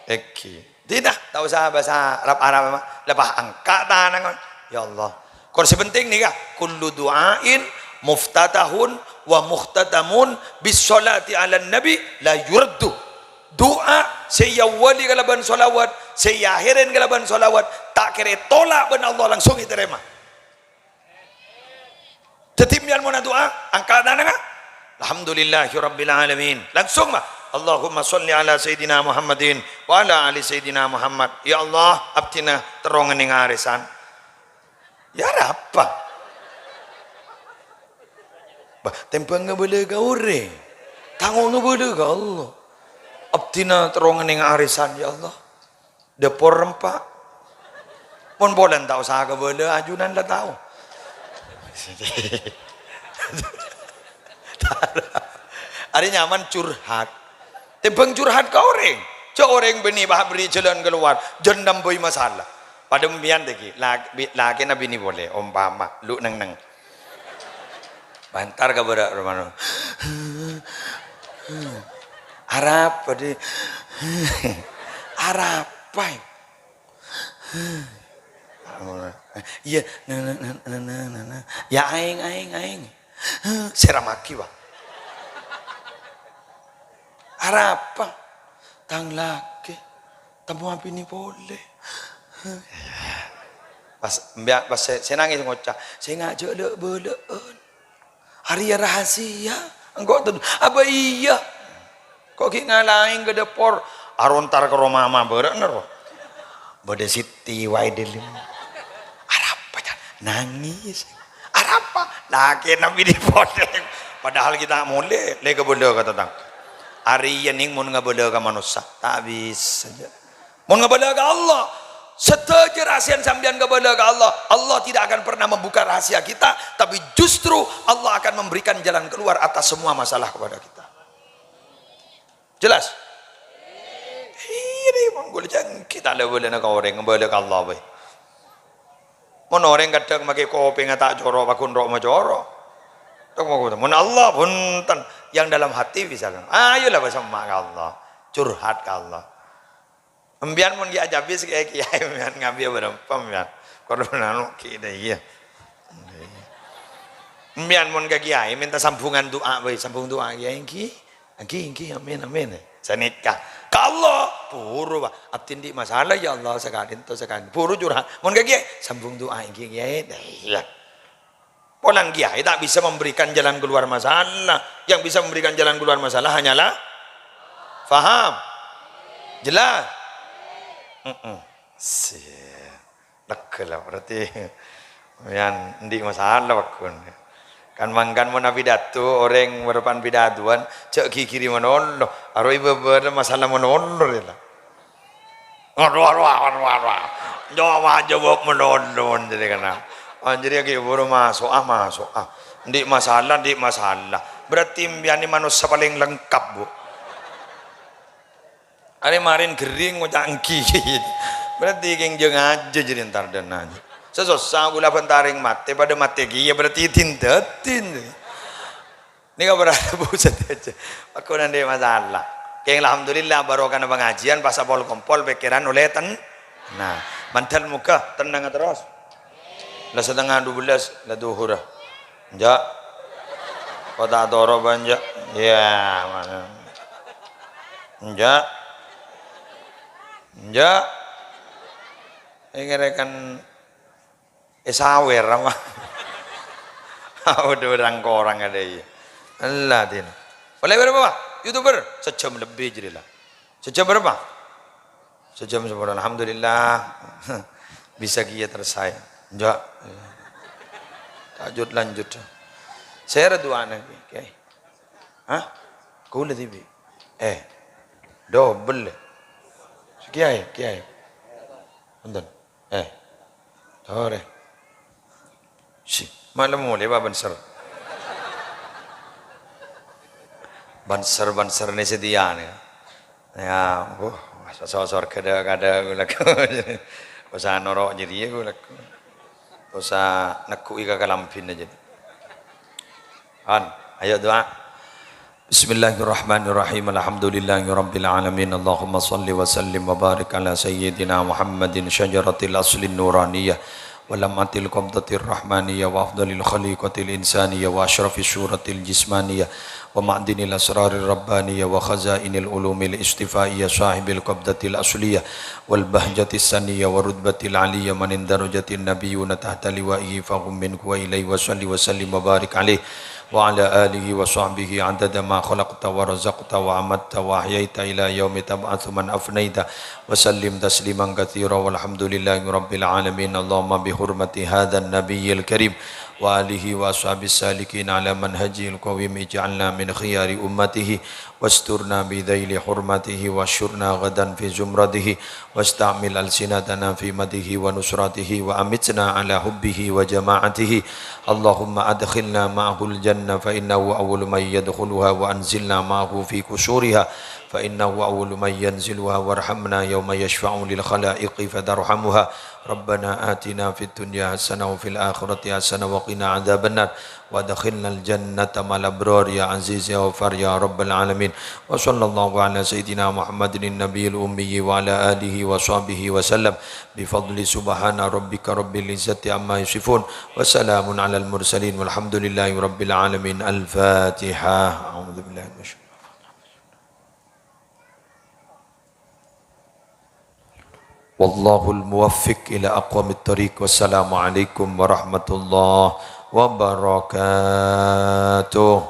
Èngghi. Tidak, ta' osa bhâsa Arab-Arab, la pas angka' tanangan. Ya Allah. Kor sè penting nèka, kullu du'ain muftatahun wa muhtatamun bis sholati 'alan nabi la yuraddu. Du'a sè èawwali kalabân sholawat, sè èakhèrè kalabân sholawat, ta' kèra ètolak bân Allah, langsung ètarèma. Dhâddhi, empèyan mon adu'a, angka' tanangnga. "Alhamdulillahirabbil alamin." Langsung, ma. "Allahumma sholli ala sayyidina Muhammadin wa ala ali sayyidina Muhammad." "Ya Allah, abdhina terro ngennèng arèsan." Ya, arapa? Bâh, tèmbhâng ngabâlâ ka orèng. Tango ngabâlâ ka Allah. "Abdhina terro ngennèng arèsan, ya Allah." Dâpor rempa'. Mon polana ta' osa kabâlâ, ajunan la tao. Arè nyaman curhat. Tèmbhâng curhat ka orèng. Jhâ' orèng bânnè bâ-, bâri' jhâlân kalowar. Jhân nambâi masalah. Padâ empèyan tèghi. Lak-, bi-, lakèna binè polè. Ompama. Lu neng-neng. Bântar ka bârâ' romana. Arapa, Dhi? Arapa? Iyâ, na, na, na. Ya, aèng, aèng, aèng. Sèramaghi, Pak. Arapa? Tang lakè. Temmo abinè polè. Pas, mbya-, pas sè, sè nangès ngoca', "Sènga' jhâ' lè'-bâlâ'ân. Arèya rahasia. Engko' ten-," "Abâ iyâ. Ko' ghi' ngalaèng ka dâpor. Arontar ka roma ma bârâ'na, ro. Bâdâ Siti waè dâlem." "Arapa, Can?" Nangès. "Arapa?" Lakèna binè polè. Padahal ghi' ta' molè, lè-, kabâlâ ka tatangghâ. Arèya nèng mon ngabâlâ ka manossa, ta' bisa, jâ. Mon ngabâlâ ka Allah, sadhâjâ rahasiana sampèyan ngabâlâ ka Allah, Allah tidak akan pernah membuka rahasia kita, tapi justru Allah akan memberikan jalan keluar atas semua masalah kepada kita. Jelas? Iyâ, dhi, mon ghulâ jhâ' ghi' ta' la bâlâna ka orèng, ngabâlâ ka Allah bhâi. Mon orèng kadhâng makè kopèngnga ta' coro', paggun ro' macoro'. Tok makoto. Mon Allah, bhunten. Yang dalam hati bisa. Ayolah, bâsemma' ka Allah. Curhat ka Allah. Empèyan mon ghi' ajhâbis kè-, kèyaè, empèyan ngabiyâ bârâmpa, empèyan. Kor anu ghi' dâ' iyâ. Empèyan mon ka kèyaè, mènta sambhungan du'a bhâi, sambhung du'a kèyaè, èngghi. Èngghi, èngghi, amin, amin. Sanèka. Ka Allah, buru, Pak. Abdhi andi' masalah, ya Allah, sakalèyan to sakalèyan. Buru curhat. Mon ka kèyaè, sambhung du'a, èngghi, kèyaè. Iyâ. Polana kèyaè ta' bisa memberikan jalan keluar masalah. Yang bisa memberikan jalan keluar masalah hanyalah, faham? Jelas? Heeh. Siap. Lega la, berarti sampèyan andi' masalah, paggun. Kan mangkana mon apidato, orèng bârâmpan pidatowan, jhâ' ghighiri malolo. Aro è bâbârâ masalah malolo, rè la. Adu, adu, adu, adu. Jâwâb, jâwâb malolo, mon jârèya kèna. Ah, jârèya ghi' buru maso', ah, maso', ah. Andi' masalah, andi' masalah. Berarti sampèyan nè manossa palèng lengkap, Bu. Arè marèn ghering ngoca' èngghi. Berarti kèng jâ-ngajâ jârèya entar dâna. Sè sossa ghulâ bân ta' rèng matè, padâ matè kèya, berarti din-dâdin. Nèka para rabu sadhâjâ. Paggun andi' masalah. Kèng, alhamdulillah, barokana pangajiân, pas apol-kompol, pèkkèran ollè ten-, nah, mandhâr moghâ tennang terros. La satengnga dubellâs, la dhuhur. Enjâ'. Kok ta' toro', Pak, enjâ'? Iyâ, mana? Enjâ'. Enjâ'. Èngèrè kan È, sawèr apa? Waduh, rang-korang ada, iyâ. Allah, Din. Ollè bârâmpa, Pak? YouTuber? Sajhâm lebbi jârèya la. Sajhâm bârâmpa? Sajhâm sapolo. Alhamdulillah. Bisa kèya tersaè. Enjâ'. Lanjut, lanjut. Sèra du'ana, Kèyaè? Hah? Kaulâ dhibi'. Eh. Dobel. Kèyaè, Kèyaè. Enten. Eh. Torè. Si, malem molè, Pak, banser. Banser-banser nè sèdiyâna. Yâ, bu, so-, so-, sowarghâ dâ'-kadâ' ghulâ. Osa noro' jârèya ghulâ. Osa neggu'i ka kalambhina jârèya. An, ayo du'a. Bismillahirrahmanirrahim. Alhamdulillahirabbil alamin. Allahumma shalli wa sallim wa barik ala sayyidina Muhammadin syajaratil aslin nuraniyah wa lam'atil qabdatir rahmaniyah wa afdalil khaliqatil insaniyah wa asyrafis suratil jismaniyah wa ma'dinil asrarir rabbaniyah wa khazainil ulumil istifaiyah sahibil qabdatil asliyah wal bahjatis saniyah wa rutbatil aliyah man indarajatin nabiyyuna tahta liwa'ihi fahum minhu wa ilaihi wa shalli wa sallim wa barik alaihi wa ala alihi wa sahbihi adada ma khalaqta wa razaqta wa amatta wa ahyaita ila yaumi tab'atsu man afnaita wa sallim tasliman katsira walhamdulillahi rabbil alamin. Allahumma bi hurmati hadzan nabiyyil karim wa alihi wa ashabis salikin ala manhajihil qawim ij'alna min khiyari ummatihi wasturna bi dhaili hurmatihi wasyurna ghadan fi zumratihi wasta'mil alsinatana fi madihi wa nusratihi wa amitna ala hubbihi wa jama'atihi. Allahumma adkhilna ma'ahul jannah fa innahu awwalu man yadkhuluha wa anzilna ma'ahu fi qusuriha fa innahu awwalu man yanziluha warhamna yawma yashfa'u lil khalaiqi fatarhamuha. Rabbana atina fid dunya hasanah wa fil akhirati hasanah wa qina adzabannar. Wa adkhilnal jannata ma'al abrar ya aziz ya ghaffar ya rabbal alamin. Wa sallallahu ala sayyidina Muhammadin nabiyil ummi wa ala alihi wa sahbihi wa sallam. Bi fadli subhana rabbika rabbil izzati amma yasifun. Wa salamun alal mursalin walhamdulillahi rabbil alamin. Al-Fatihah. A'udzu billahi minasy Wallahul muwaffiq ila aqwamit thariq. Wassalamualaikum warahmatullahi wabarakatuh.